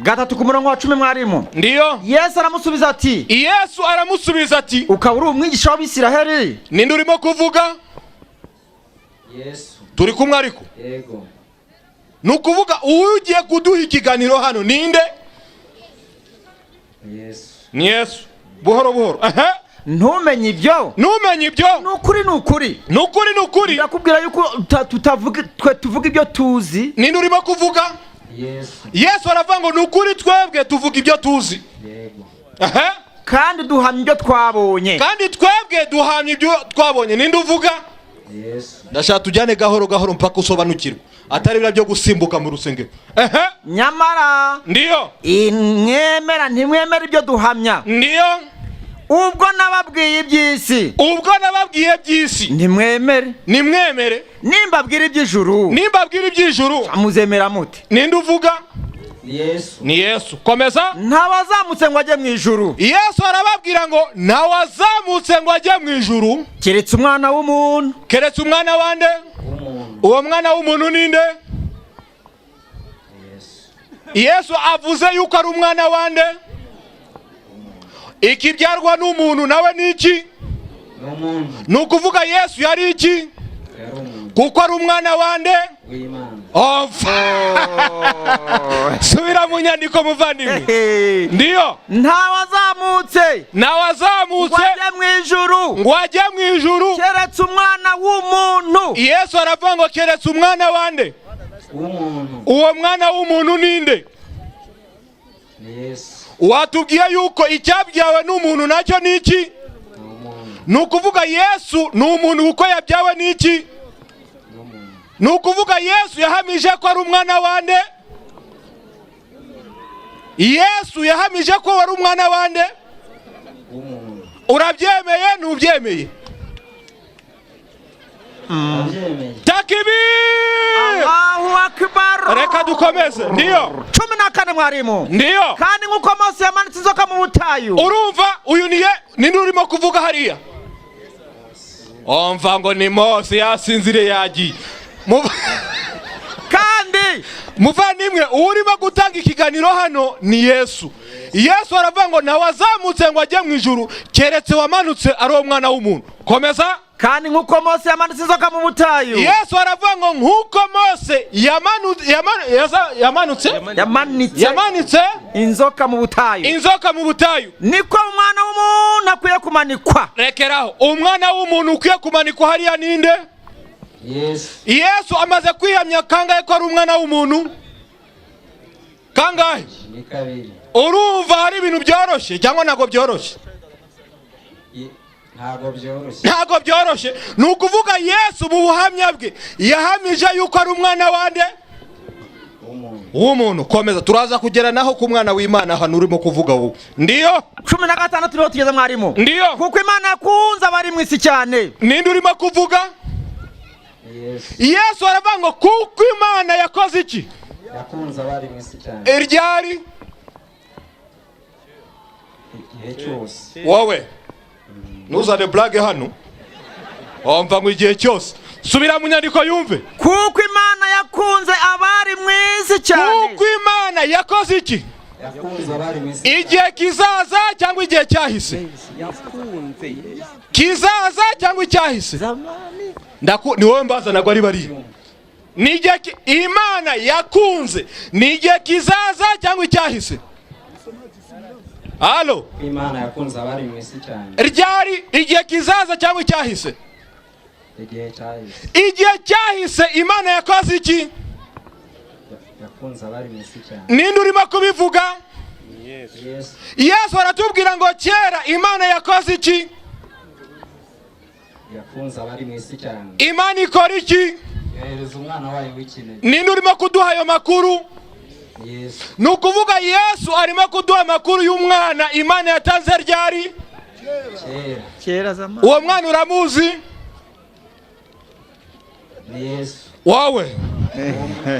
Speaker 8: 3 ku murongo wa 10, mwarimu.
Speaker 4: Ndiyo.
Speaker 8: Yesu aramusubiza ati:
Speaker 4: Yesu aramusubiza ati:
Speaker 8: Ukaba uri umwigisha w'Abisiraheli?
Speaker 4: Ninde urimo kuvuga?
Speaker 5: Yesu.
Speaker 4: Turi kumwe ariko?
Speaker 5: Yego.
Speaker 4: Ni ukuvuga ugiye kuduha ikiganiro hano ninde?
Speaker 5: Yesu.
Speaker 4: Ni Yesu. Buhoro buhoro, aha.
Speaker 8: Ntumenye ibyo?
Speaker 4: Ntumenye ibyo?
Speaker 8: Ni ukuri, ni ukuri,
Speaker 4: Ni ukuri, ni ukuri,
Speaker 8: ndakubwira yuko tutavuga, twe tuvuga ibyo tuzi.
Speaker 4: Ninde urimo kuvuga?
Speaker 5: Yesu.
Speaker 4: Yesu aravuga ngo ni ukuri, twebwe tuvuga ibyo tuzi.
Speaker 5: Yego.
Speaker 4: Aha.
Speaker 8: Kandi duhamya ibyo twabonye.
Speaker 4: Kandi twebwe duhamya ibyo twabonye. Ninde uvuga?
Speaker 5: Yesu.
Speaker 4: Ndashaka tujyane gahoro gahoro mpaka usobanukirwa, atari biriya byo gusimbuka mu rusengero, ehe.
Speaker 8: Nyamara
Speaker 4: Ndiyo.
Speaker 8: mwemera ntimwemera ibyo duhamya.
Speaker 4: Ndiyo.
Speaker 8: Ubwo nababwiye iby'isi,
Speaker 4: Ubwo nababwiye by'isi,
Speaker 8: ntimwemere.
Speaker 4: Nimwemere.
Speaker 8: Nimbabwira iby'ijuru,
Speaker 4: Nimbabwira iby'ijuru,
Speaker 8: muzemera mute?
Speaker 4: Ninde uvuga?
Speaker 5: Yesu.
Speaker 4: Ni Yesu. Komeza.
Speaker 8: Ntawazamutse ngo ajye mu ijuru,
Speaker 4: Yesu arababwira ngo ntawazamutse ngo ajye mu ijuru,
Speaker 8: keretse umwana w'umuntu.
Speaker 4: Keretse umwana wande?
Speaker 5: W'umuntu.
Speaker 4: Uwo mwana w'umuntu ninde?
Speaker 5: Yesu.
Speaker 4: Yesu avuze yuko ari umwana wande? Ikibyarwa n'umuntu nawe ni iki?
Speaker 5: Ni umuntu.
Speaker 4: Ni ukuvuga Yesu yari iki?
Speaker 5: Yari umuntu.
Speaker 4: Kuko ari umwana wande?
Speaker 5: W'Imana.
Speaker 4: Ova, subira mu nyandiko, muvandimwe. Ndiyo.
Speaker 8: Ntawazamutse ngo
Speaker 4: Ntawazamutse
Speaker 8: ajye mu ijuru,
Speaker 4: ngo ajye mu ijuru,
Speaker 8: keretse umwana w'umuntu.
Speaker 4: Yesu aravuga ngo keretse umwana wande?
Speaker 5: W'umuntu.
Speaker 4: Uwo mwana w'umuntu ninde?
Speaker 5: Ni Yesu.
Speaker 4: Watubwiye yuko icyabyawe n'umuntu nacyo ni iki?
Speaker 5: Ni umuntu.
Speaker 4: Ni ukuvuga Yesu ni umuntu kuko yabyawe n'iki?
Speaker 5: Ni umuntu.
Speaker 4: Ni ukuvuga Yesu yahamije ko ari umwana wande? Yesu yahamije ko wari umwana wande?
Speaker 5: W'umuntu.
Speaker 4: Urabyemeye, ntubyemeye?
Speaker 5: Abyemeye.
Speaker 4: Takibir!
Speaker 8: Allahu akbar.
Speaker 4: Reka dukomeze. Ndiyo.
Speaker 8: 14, mwarimu.
Speaker 4: Ndiyo.
Speaker 8: Kandi nk'uko Mose yamanitse inzoka mu butayu,
Speaker 4: Urumva uyu niye ninde urimo kuvuga hariya? Umva ngo ni Mose, yasinziriye, yagiye.
Speaker 8: Kandi
Speaker 4: Muvandimwe, urimo gutanga ikiganiro hano ni Yesu. Yesu aravuga ngo ntawazamutse ngo ajye mu ijuru keretse wamanutse ari uwo mwana w'umuntu. Komeza.
Speaker 8: Kandi nk'uko Mose yamanitse inzoka mu butayu,
Speaker 4: Yesu aravuga ngo nk'uko Mose yamanutse
Speaker 8: yamanitse
Speaker 4: yamanitse
Speaker 8: inzoka mu butayu,
Speaker 4: inzoka mu butayu,
Speaker 8: niko umwana w'umuntu akwiye kumanikwa.
Speaker 4: Rekeraho. Umwana w'umuntu ukwiye kumanikwa hariya ninde?
Speaker 5: Yesu.
Speaker 4: Yesu amaze kwihamya kangahe ko ari umwana w'umuntu? Kangahe?
Speaker 5: Ni kabiri.
Speaker 4: Urumva hari ibintu byoroshye cyangwa ntabwo byoroshye?
Speaker 5: Ntabwo byoroshye.
Speaker 4: Ntabwo byoroshye. Ni ukuvuga Yesu mu buhamya bwe yahamije yuko ari umwana wande?
Speaker 5: W'umuntu.
Speaker 4: W'umuntu. Komeza, turaza kugera naho ku mwana w'Imana hano urimo kuvuga wowe. Ndiyo.
Speaker 8: 16 niho tugeze, mwarimu.
Speaker 4: Ndiyo.
Speaker 8: Kuko Imana yakunze abari mu isi cyane.
Speaker 4: Ninde urimo kuvuga?
Speaker 5: Ni Yesu.
Speaker 4: Yesu aravuga ngo kuko Imana yakoze iki?
Speaker 5: Yakunze abari mu isi cyane.
Speaker 4: Iryari?
Speaker 5: Igihe cyose.
Speaker 4: Wowe ntuzane blague hano. Wumva ngo igihe cyose. Subira mu nyandiko yumve.
Speaker 8: Kuko Imana yakunze abari mu isi cyane.
Speaker 4: Kuko Imana yakoze iki?
Speaker 5: Yakunze abari mu isi.
Speaker 4: Igihe kizaza cyangwa igihe cyahise?
Speaker 5: Yakunze.
Speaker 4: Kizaza cyangwa icyahise? Ndaku ni wowe mbaza, ntabwo ari bariya. Ni igihe Imana yakunze, ni igihe kizaza cyangwa icyahise? Halo?
Speaker 5: Imana yakunze abari mu isi cyane.
Speaker 4: Ryari? Igihe kizaza cyangwa icyahise?
Speaker 5: Igihe cyahise.
Speaker 4: Igihe cyahise Imana yakoze iki?
Speaker 5: Yakunze abari mu isi cyane.
Speaker 4: Ninde urimo kubivuga?
Speaker 5: Yesu.
Speaker 4: Yesu aratubwira ngo kera Imana yakoze iki?
Speaker 5: Yakunze abari mu isi cyane.
Speaker 4: Imana ikora iki?
Speaker 5: Yohereza umwana wayo w'ikinege.
Speaker 4: Ninde urimo kuduha ayo makuru?
Speaker 5: Yesu.
Speaker 4: Ni ukuvuga Yesu arimo kuduha amakuru y'umwana Imana yatanze ryari?
Speaker 5: Kera.
Speaker 8: Kera zamani.
Speaker 4: Uwo mwana uramuzi?
Speaker 5: Ni Yesu.
Speaker 4: Wowe,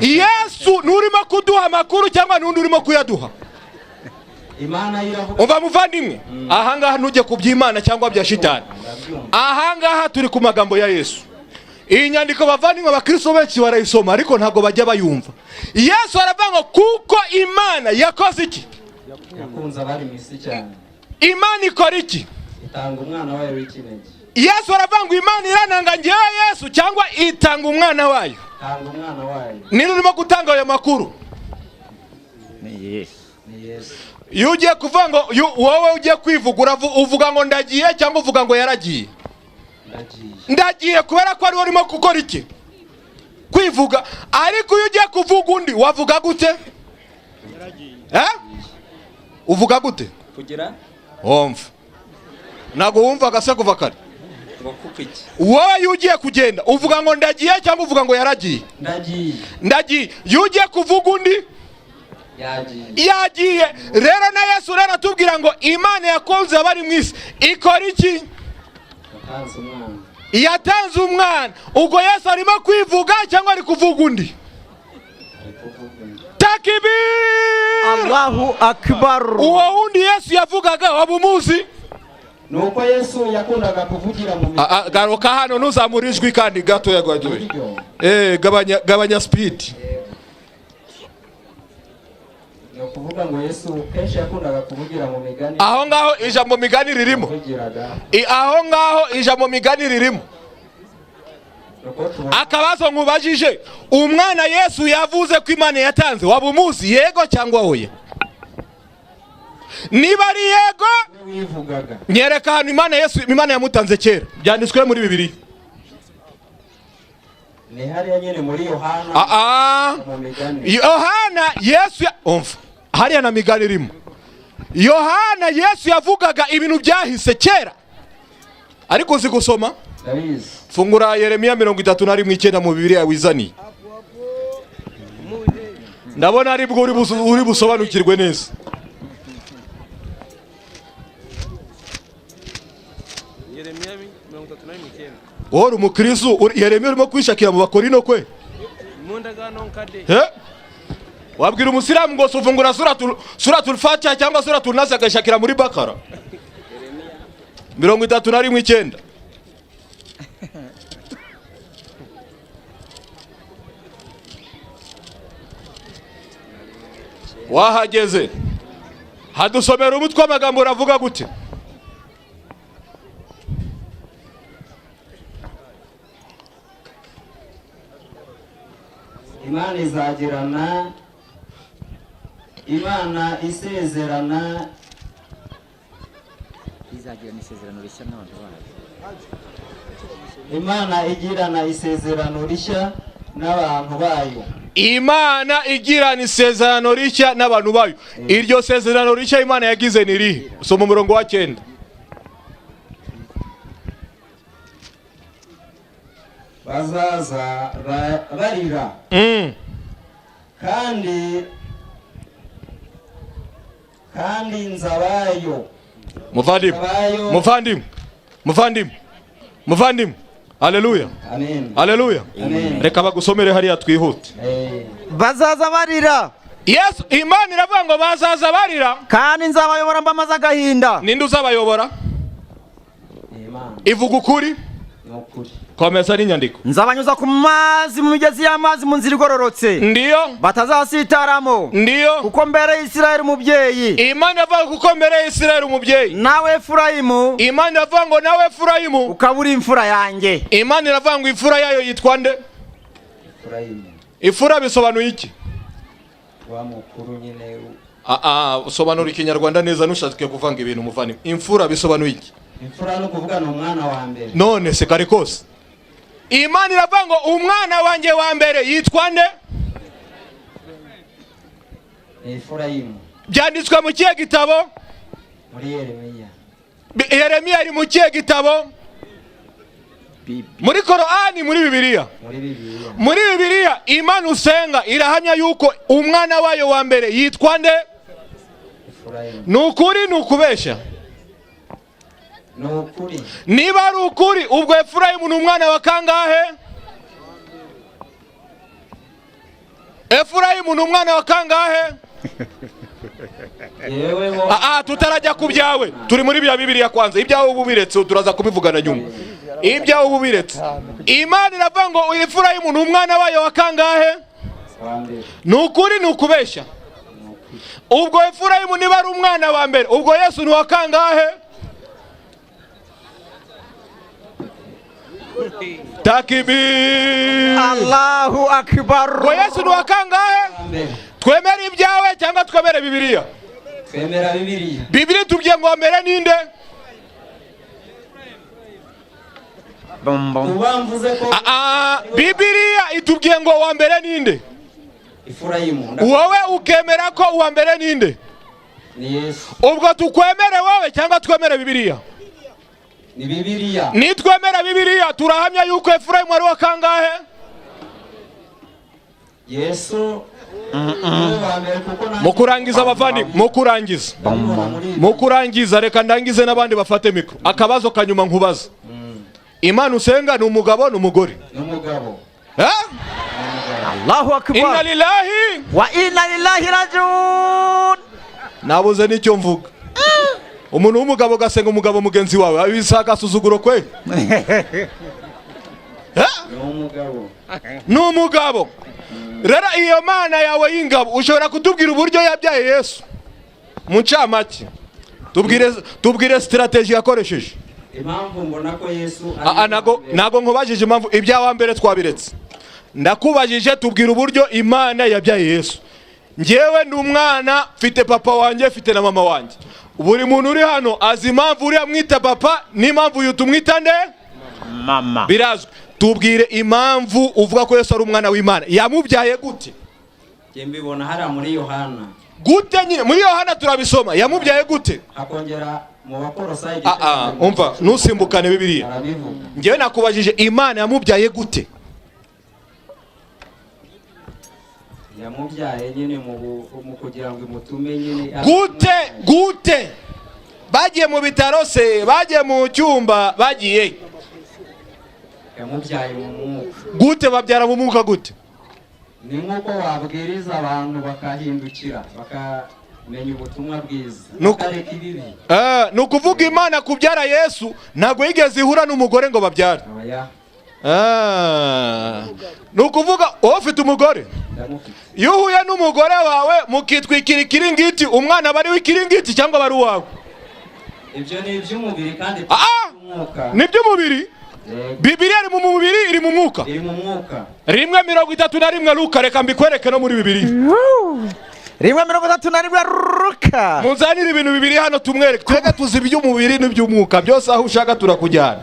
Speaker 4: Yesu nturimo kuduha amakuru cyangwa n'undi urimo kuyaduha?
Speaker 5: Imana yo iravuga.
Speaker 4: Umva muvandimwe, ahangaha ntujye ku by'Imana cyangwa bya shitani. Ahangaha turi ku magambo ya Yesu. Iyi nyandiko bavandimwe, abakristo benshi barayisoma ariko ntabwo bajya bayumva. Yesu aravuga ngo kuko Imana yakoze iki?
Speaker 5: Yakunze abari mu isi cyane.
Speaker 4: Imana ikora iki?
Speaker 5: Itanga umwana wayo w'ikinege.
Speaker 4: Yesu aravuga ngo Imana irananga ngewe Yesu cyangwa itanga umwana wayo?
Speaker 5: Itanga umwana wayo.
Speaker 4: Nini urimo gutanga ayo makuru?
Speaker 5: Ni Yesu. Ni Yesu.
Speaker 4: Iyo ugiye kuvuga ngo wowe ugiye kwivuga, uvuga ngo ndagiye cyangwa uvuga ngo yaragiye?
Speaker 5: Ndagiye.
Speaker 4: Ndagiye kubera ko ariwe urimo gukora iki? Kwivuga. Ariko iyo ugiye kuvuga undi wavuga gute? Uvuga gute?
Speaker 5: Kugira
Speaker 4: wumva. Ntabwo wumvaga se kuva kare?
Speaker 5: Ngo kuko iki?
Speaker 4: Wowe iyo ugiye kugenda uvuga ngo ndagiye cyangwa uvuga ngo yaragiye?
Speaker 5: Ndagiye.
Speaker 4: Ndagiye. Iyo ugiye kuvuga undi
Speaker 5: yagiye.
Speaker 4: Yagiye. Rero na Yesu rero atubwira ngo Imana yakunze abari mu isi ikora iki?
Speaker 5: Yatanze umwana.
Speaker 4: Yatanze umwana. Ubwo Yesu arimo kwivuga cyangwa ari kuvuga undi? Takbir!
Speaker 8: Allahu Akbar.
Speaker 4: Uwo wundi Yesu yavugaga waba umuzi?
Speaker 5: Nuko Yesu yakundaga kuvugira mu
Speaker 4: Garuka hano ntuzamure ijwi kandi gato yagwagiwe. Gabanya speed.
Speaker 5: Ni ukuvuga ngo Yesu kenshi yakundaga kuvugira mu migani.
Speaker 4: Aho ngaho ijambo migani ririmo. Aho ngaho ijambo migani ririmo. Akabazo nkubajije, umwana Yesu yavuze ko Imana yatanze waba umuzi yego cyangwa oya? Niba ari yego nyereka ahantu Imana Yesu Imana yamutanze kera byanditswe muri Bibiliya.
Speaker 5: Ni hariya nyine muri Yohana. Mu migani.
Speaker 4: Yohana Yesu umva hariya na migani irimo. Yohana Yesu yavugaga ibintu byahise kera. Ariko uzi gusoma?
Speaker 5: Ndabizi.
Speaker 4: Fungura Yeremiya 31:9 mu Bibiliya wizaniye. Ndabona ari bwo uri busobanukirwe neza.
Speaker 2: Yeremiya 31:9.
Speaker 4: Wowe umukristo Yeremiya urimo kwishakira mu Bakorino kwe? He? Wabwira umusilamu ngo sufungura suratul Fatiha cyangwa suratul Nas agashakira muri Bakara. 31:9. Wahageze. Hadusomera umutwe w'amagambo uravuga gute?
Speaker 5: Imana izagirana, Imana isezerana,
Speaker 10: izagirana isezerano rishya n'abantu bayo.
Speaker 5: Imana igirana isezerano rishya n'abantu bayo.
Speaker 4: Imana igirana isezerano rishya n'abantu bayo. Iryo sezerano rishya Imana yagize ni rihe? Soma umurongo wa 9.
Speaker 5: Bazaza barira. Kandi nzabayo.
Speaker 4: Muvandimwe, muvandimwe, muvandimwe, muvandimwe. Haleluya.
Speaker 5: Amen.
Speaker 4: Haleluya. Reka bagusomere hariya twihute.
Speaker 8: Bazaza barira.
Speaker 4: Yesu Imana iravuga ngo bazaza barira
Speaker 8: kandi nzabayobora mbamaze agahinda.
Speaker 4: Ninde uzabayobora?
Speaker 5: Imana.
Speaker 4: Ivuga ukuri?
Speaker 5: Nukuri.
Speaker 4: Komeza n'inyandiko.
Speaker 8: Nzabanyuza ku mazi mu migezi y'amazi mu nzira igororotse.
Speaker 4: Ndiyo.
Speaker 8: Batazasitaramo.
Speaker 4: Ndiyo.
Speaker 8: Kuko mbere y'Isirayeli umubyeyi.
Speaker 4: Imana avuga kuko mbere y'Isirayeli umubyeyi.
Speaker 8: Nawe Efurayimu.
Speaker 4: Imana avuga ngo nawe Efurayimu.
Speaker 8: Ukaba uri imfura yanjye.
Speaker 4: Imana iravuga ngo imfura yayo yitwa nde?
Speaker 5: Efurayimu.
Speaker 4: Imfura bisobanuye iki?
Speaker 5: Wa mukuru nyine.
Speaker 4: Usobanura ikinyarwanda neza ntushake kuvanga ibintu muvandimwe. Imfura bisobanuye iki?
Speaker 5: Imfura no kuvuga ni umwana wa mbere.
Speaker 4: None se kare kose Imana iravuga ngo umwana wanjye wa mbere yitwa nde?
Speaker 5: Efurayimu.
Speaker 4: Byanditswe mu kihe gitabo?
Speaker 5: Muri Yeremiya.
Speaker 4: Yeremiya ari mu kihe gitabo? Muri Korani, muri Bibiliya.
Speaker 5: Muri Bibiliya.
Speaker 4: Muri Bibiliya Imana usenga irahamya yuko umwana wayo wa mbere yitwa nde?
Speaker 5: Efurayimu.
Speaker 4: Ni ukuri ni ukubeshya?
Speaker 5: Ni ukuri.
Speaker 4: Niba ari ukuri ubwo Efurayimu ni umwana wa kangahe? Efurayimu ni umwana wa kangahe? Ah, tutarajya ku byawe, turi muri bya Bibiliya kwanza. Ibyawe ubu biretse, turaza kubivugana nyuma. Ibyawe ubu biretse. Imana iravuga ngo Efurayimu ni umwana wayo wa kangahe? Ni ukuri, ni ukubeshya? Ubwo Efurayimu niba ari umwana wa mbere, ubwo Yesu ni uwa kangahe? Takbir!
Speaker 8: Allahu akbar!
Speaker 4: Ngo Yesu ni uwa kangahe? Twemere ibyawe cyangwa twemere Bibiliya?
Speaker 5: Twemera Bibiliya.
Speaker 4: Bibiliya itubwiye ngo mbere ninde? Bibiliya itubwiye ngo wa mbere ninde?
Speaker 5: Efurayimu.
Speaker 4: Wowe ukemera ko uwa mbere ninde?
Speaker 5: Ni Yesu.
Speaker 4: Ubwo tukwemere wowe cyangwa twemere Bibiliya?
Speaker 5: Ni Bibiliya.
Speaker 4: Nitwemera Bibiliya turahamya yuko Efurayimu ari wa kangahe?
Speaker 5: Yesu.
Speaker 4: Mu kurangiza abavandi, mu kurangiza reka ndangize n'abandi bafate mikro. Akabazo kanyuma nkubaza. Imana usenga ni umugabo ni umugore?
Speaker 5: Ni umugabo.
Speaker 8: Allahu akbar.
Speaker 4: Inna lillahi
Speaker 8: wa inna ilaihi rajiun.
Speaker 4: Nabuze nicyo mvuga. Umuntu w'umugabo gasenga umugabo mugenzi wawe abisaka suzuguro kwe. Ni umugabo. Rero iyo Mana yawe y'ingabo ushobora kutubwira uburyo yabyaye Yesu mu ncamake? Tubwire strategy yakoresheje.
Speaker 5: Impamvu mbona ko Yesu
Speaker 4: nago nkubajije impamvu ibyawa mbere twabiretse. Ndakubajije tubwire uburyo Imana yabyaye Yesu. Njyewe ndi umwana, mfite papa wanjye, mfite na mama wanjye. Buri muntu uri hano azi impamvu uriya mwita papa n'impamvu uyu tumwita nde?
Speaker 8: Mama.
Speaker 4: Birazwi. Tubwire impamvu uvuga ko Yesu ari umwana w'Imana. Yamubyaye gute?
Speaker 5: Njye mbibona hariya muri Yohana.
Speaker 4: Gute nyine? Muri Yohana turabisoma. Yamubyaye gute?
Speaker 5: Akongera mu Bakolosayi.
Speaker 4: Umva, nusimbukane Bibiliya. Njyewe nakubajije Imana yamubyaye gute?
Speaker 5: Yamubyaye nyine mu kugira ngo imutume nyine.
Speaker 4: Gute? Bagiye mu bitaro se, bagiye mu cyumba, bagiye.
Speaker 5: Yamubyaye mu mwuka.
Speaker 4: Gute babyara mu mwuka gute?
Speaker 5: Ni nkuko wabwiriza abantu bakahindukira, bakamenya ubutumwa bwiza, bakareka ibibi.
Speaker 4: Ni ukuvuga Imana kubyara Yesu ntabwo yigeze ihura n'umugore ngo babyare. Ni ukuvuga wowe ufite umugore, iyo uhuye n'umugore wawe mukitwikira ikiringiti, umwana aba ari w'ikiringiti cyangwa aba ari uwawe?
Speaker 5: Ibyo ni iby'umubiri kandi
Speaker 4: ni iby'umubiri. Bibiliya iri mu mubiri, iri mu mwuka.
Speaker 5: Iri mu mwuka.
Speaker 4: 1:31 Luka, reka mbikwereke no muri Bibiliya.
Speaker 8: 1:31 Luka.
Speaker 4: Munzanire ibintu bibiri hano tumwereke. Twebwe tuzi iby'umubiri n'iby'umwuka byose, aho ushaka turakujyana.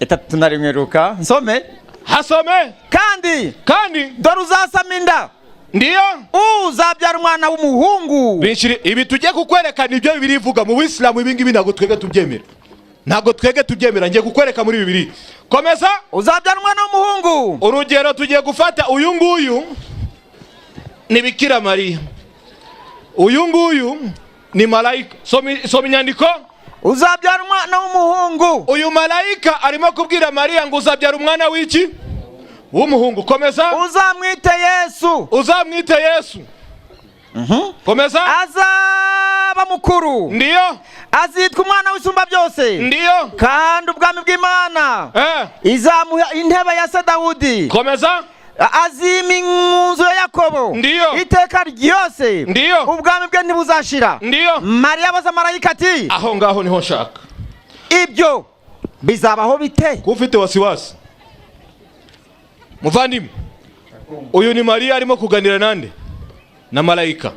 Speaker 8: 31 Luka. Nsome.
Speaker 4: Hasome.
Speaker 8: Kandi dore uzasama inda.
Speaker 4: Ndiyo.
Speaker 8: Uzabyara umwana w'umuhungu.
Speaker 4: Ibi tugiye kukwerekana ibyo Bibiliya ivuga. Mu Bisilamu ibi ngibi ntabwo twebwe tubyemera. Ntabwo twege tubyemera. Ngiye kukwereka muri Bibiliya. Komeza.
Speaker 8: Uzabyara umwana w'umuhungu.
Speaker 4: Urugero tugiye gufata uyu nguyu ni Bikira Mariya. Uyu nguyu ni malayika. Soma inyandiko.
Speaker 8: Uzabyara umwana w'umuhungu.
Speaker 4: Uyu malayika arimo kubwira Mariya ngo uzabyara umwana w'iki? W'umuhungu. Komeza.
Speaker 8: Uzamwite Yesu.
Speaker 4: Uzamwite Yesu. Komeza.
Speaker 8: Azaba mukuru.
Speaker 4: Ndiyo.
Speaker 8: Azitwa umwana w'isumba byose.
Speaker 4: Ndiyo.
Speaker 8: Kandi ubwami bw'Imana izamuha intebe ya se Dawudi.
Speaker 4: Komeza.
Speaker 8: Azima inzu ya Yakobo.
Speaker 4: Ndiyo.
Speaker 8: Iteka ryose.
Speaker 4: Ndiyo.
Speaker 8: Ubwami bwe ntibuzashira.
Speaker 4: Ndiyo.
Speaker 8: Mariya abaza marayika ati,
Speaker 4: aho ngaho niho nshaka.
Speaker 8: Ibyo bizabaho bite?
Speaker 4: Ko ufite wasiwasi? Muvandimwe, uyu ni Mariya arimo kuganira nande? Na malayika.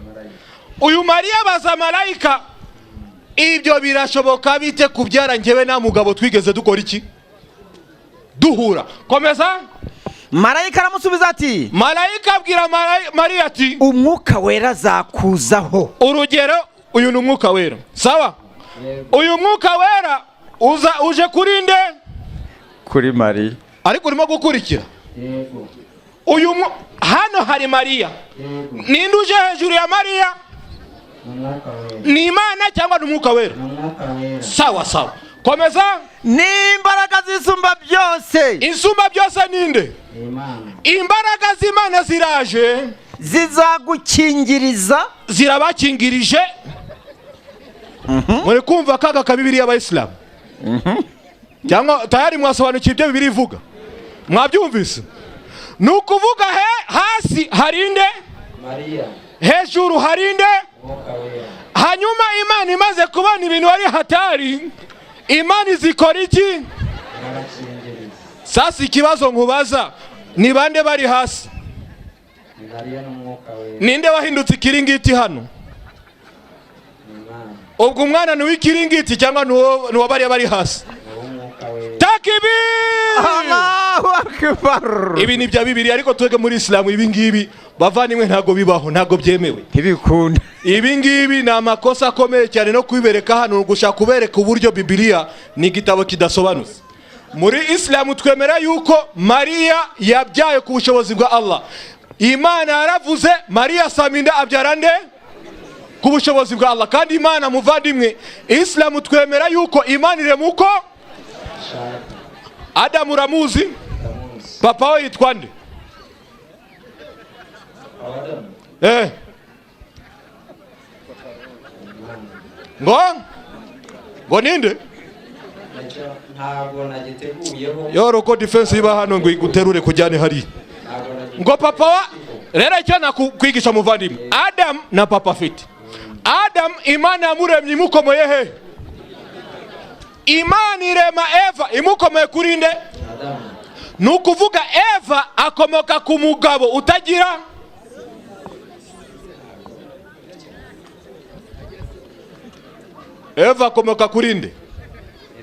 Speaker 4: Uyu Mariya abaza malayika, ibyo birashoboka bite kubyara njyewe nta mugabo twigeze dukora iki? Duhura. Komeza.
Speaker 8: Marayika aramusubiza ati,
Speaker 4: Marayika abwira Mariya ati,
Speaker 8: umwuka wera azakuzaho.
Speaker 4: Urugero, uyu ni umwuka wera. Sawa? Uyu mwuka wera uza uje kuri nde?
Speaker 8: Kuri Mariya.
Speaker 4: Ariko urimo gukurikira.
Speaker 5: Yego.
Speaker 4: Uyu hano hari Mariya. Ninde uje hejuru ya Mariya? Ni Imana cyangwa ni umwuka wera? Sawa sawa. Komeza.
Speaker 8: N'imbaraga z'isumba byose.
Speaker 4: Isumba byose ninde?
Speaker 5: Imana.
Speaker 4: Imbaraga z'Imana ziraje
Speaker 8: zizagukingiriza,
Speaker 4: zirabakingirije. Muri kumva kaga ka Bibiliya y'Abayisilamu, cyangwa tayari mwasobanukiwe ibyo Bibiliya ivuga? Mwabyumvise? Ni ukuvuga he hasi hari nde?
Speaker 5: Mariya.
Speaker 4: Hejuru hari nde?
Speaker 5: Umwuka Wera.
Speaker 4: Hanyuma Imana imaze kubona ibintu ari hatari, Imana izikora iki?
Speaker 5: Irabakingiriza.
Speaker 4: Sasa ikibazo nkubaza, ni bande bari hasi?
Speaker 5: Ni Mariya n'Umwuka Wera.
Speaker 4: Ninde wahindutse ikiringiti hano?
Speaker 5: Ni Imana.
Speaker 4: Ubwo umwana ni uw'ikiringiti cyangwa ni uwo bariya bari hasi?
Speaker 5: Ni uw'Umwuka Wera.
Speaker 4: Takbir!
Speaker 11: Allahu akbar.
Speaker 4: Ibi ni bya Bibiliya, ariko twebwe muri Isilamu ibi ngibi, bavandimwe, ntabwo bibaho, ntabwo byemewe.
Speaker 11: Ntibikunda.
Speaker 4: Ibi ngibi ni amakosa akomeye cyane. No kubibereka hano ni ugushaka kubereka uburyo Bibiliya ni igitabo kidasobanutse. Muri Isilamu twemera yuko Mariya yabyaye ku bushobozi bwa Allah. Imana yaravuze, Mariya asama inda, abyara nde? Ku bushobozi bwa Allah. Kandi Imana, muvandimwe, Isilamu twemera yuko Imana irema uko. Adamu uramuzi? Papa we yitwa nde? Ngo ninde?
Speaker 5: Ntabwo nagiteguyeho.
Speaker 4: Yoro ko defense iba hano ngo iguterure kujyane hariya.
Speaker 5: Ntabwo nagiteguyeho.
Speaker 4: Ngo papa wa rero, icyo nakwigisha muvandimwe, Adam na papa afite Adam, Imana yamuremye imukomoye he? Imana irema Eva imukomeye kuri nde? Ni ukuvuga Eva akomoka ku mugabo utagira. Eva akomoka kuri nde?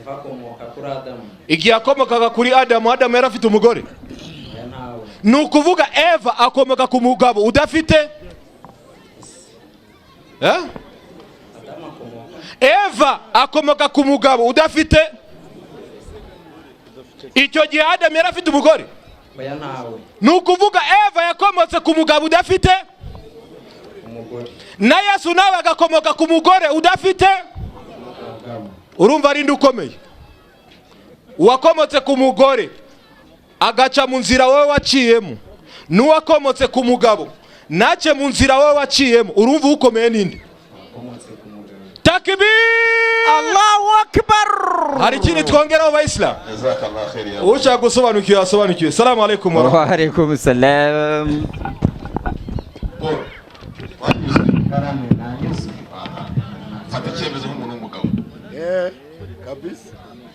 Speaker 5: Eva akomoka kuri Adamu.
Speaker 4: Igihe akomokaga kuri Adamu, Adamu yari afite umugore?
Speaker 5: Oya, ntawe.
Speaker 4: Ni ukuvuga Eva akomoka ku mugabo udafite, eh?
Speaker 5: Adamu akomoka
Speaker 4: Eva akomoka ku mugabo udafite. Icyo gihe Adamu yari afite umugore?
Speaker 5: Oya, ntawe.
Speaker 4: Ni ukuvuga Eva yakomotse ku mugabo udafite
Speaker 5: umugore.
Speaker 4: Na Yesu nawe agakomoka ku mugore udafite.
Speaker 5: Umugabo.
Speaker 4: Urumva ari nde ukomeye? Uwakomotse ku mugore agaca mu nzira wowe waciyemo, n'uwakomotse ku mugabo nace mu nzira wowe waciyemo, urumva ukomeye ninde?
Speaker 5: Akomotse ku mugabo.
Speaker 4: Takbir!
Speaker 11: Allahu akbar.
Speaker 4: Hari ikindi twongeraho, Bayisilamu?
Speaker 9: Jazakallah khair ya.
Speaker 4: Ushaka gusobanukiwe yasobanukiwe. Salamu alaikum wa
Speaker 11: Wa alaikum salam.
Speaker 9: Paul, wanyuzwe?
Speaker 5: Karame, nanyuzwe.
Speaker 9: Aha. Fata icyemezo nk'umuntu w'umugabo.
Speaker 1: Kabisa.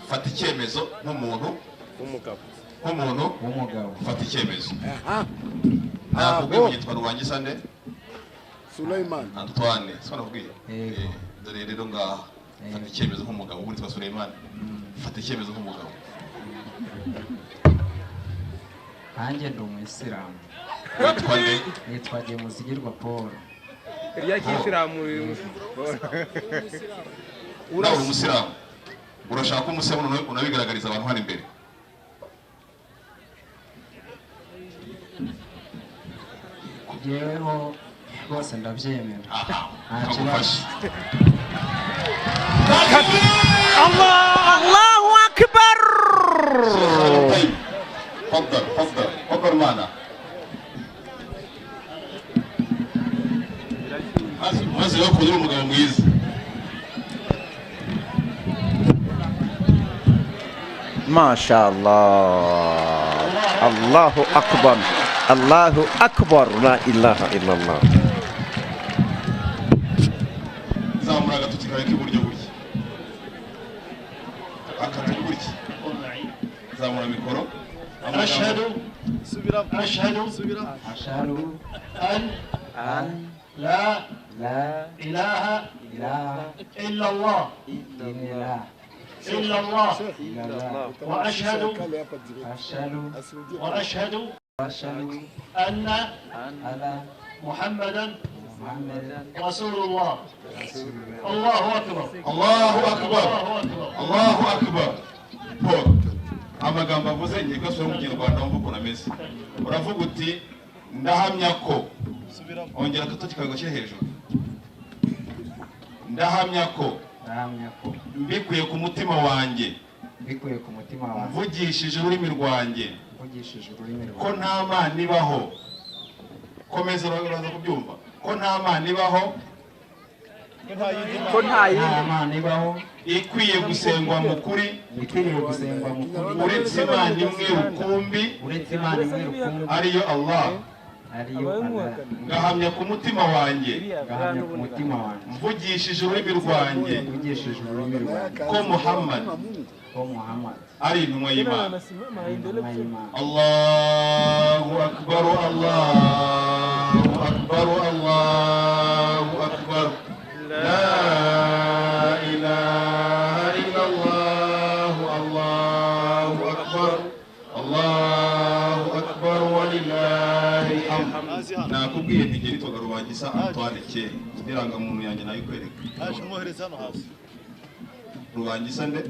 Speaker 9: Fata icyemezo nk'umuntu
Speaker 1: Umugabo.
Speaker 9: Nk'umuntu
Speaker 5: w'umugabo.
Speaker 9: Fata icyemezo. Nakubwiye ngo yitwa Rubangisa nde?
Speaker 1: Suleiman.
Speaker 9: Antoine, siko nakubwiye?
Speaker 5: Yego.
Speaker 9: Dore rero ngaha. Fata icyemezo nk'umugabo, ubundi twa Suleiman. Fata icyemezo nk'umugabo.
Speaker 5: Nanjye ndi umuyisilamu.
Speaker 9: Witwa nde?
Speaker 5: Nitwa Gemuzigirwa Paul.
Speaker 2: Rya kisilamu.
Speaker 9: Nawe uri umusilamu. Urashaka ko umusilamu unabigaragariza abantu hano imbere.
Speaker 5: Jyeweho rwose ndabyemera.
Speaker 9: Aha,
Speaker 5: Nta kibazo.
Speaker 9: kagufashe.
Speaker 11: Allahu akbar.
Speaker 9: طيب، تفضل تفضل تفضل معنا. Maze rero kugira umugabo mwiza.
Speaker 11: ما شاء الله، الله أكبر، الله أكبر، لا إله إلا الله.
Speaker 9: Zamura agatoki kawe k'iburyo gutya, akatu gutya, zamura mikoro.
Speaker 3: أشهد أشهد
Speaker 5: أشهد
Speaker 3: أن
Speaker 5: أن
Speaker 3: لا
Speaker 5: لا
Speaker 3: إله
Speaker 5: إله
Speaker 3: إلا الله
Speaker 5: إلا الله
Speaker 3: إلا الله
Speaker 5: إلا الله.
Speaker 3: وأشهد
Speaker 5: أشهد
Speaker 3: وأشهد
Speaker 5: أشهد
Speaker 3: أن
Speaker 5: أن
Speaker 3: محمدا
Speaker 5: محمدا
Speaker 3: رسول الله. الله أكبر.
Speaker 9: الله أكبر.
Speaker 3: الله أكبر.
Speaker 9: الله أكبر. Paul, amagambo avuze ngiye kuyasubira mu Kinyarwanda wumva ukuntu ameze. Uravuga uti ndahamya ko, ongera agatoki kawe gashyire hejuru, ndahamya ko
Speaker 5: Ndahamya ko
Speaker 9: mbikuye ku mutima wanjye,
Speaker 5: mbikuye ku mutima wanjye,
Speaker 9: mvugishije ururimi rwanjye,
Speaker 5: mvugishije ururimi
Speaker 9: ko
Speaker 5: rwanjye,
Speaker 9: nta Mana ibaho. Komeza, uraza kubyumva, ko nta Mana ibaho.
Speaker 11: Ko nta yindi
Speaker 5: Mana ibaho
Speaker 9: ikwiye gusengwa mu kuri,
Speaker 5: ikwiriye gusengwa mu kuri,
Speaker 9: uretse Imana imwe rukumbi,
Speaker 5: uretse Imana imwe rukumbi,
Speaker 9: ariyo Allah,
Speaker 5: ariyo Allah,
Speaker 9: ngahamya ku mutima wanjye,
Speaker 5: ngahamya ku mutima wanjye,
Speaker 9: mvugishije ururimi rwanjye,
Speaker 5: mvugishije ururimi rwanjye,
Speaker 9: ko Muhammad
Speaker 5: ko Muhammad
Speaker 9: ari intumwa y'Imana.
Speaker 5: Ari intumwa y'Imana.
Speaker 9: Allahu akbar, Allahu akbar, Allahu akbar, la ilaha illa Allah, Allahu akbar, Allahu akbar, walillahi alhamd. Nakubwiye nti njye nitwaga Rubangisa Antoine kera, n'irangamuntu yanjye nayikwereka. Rubangisa nde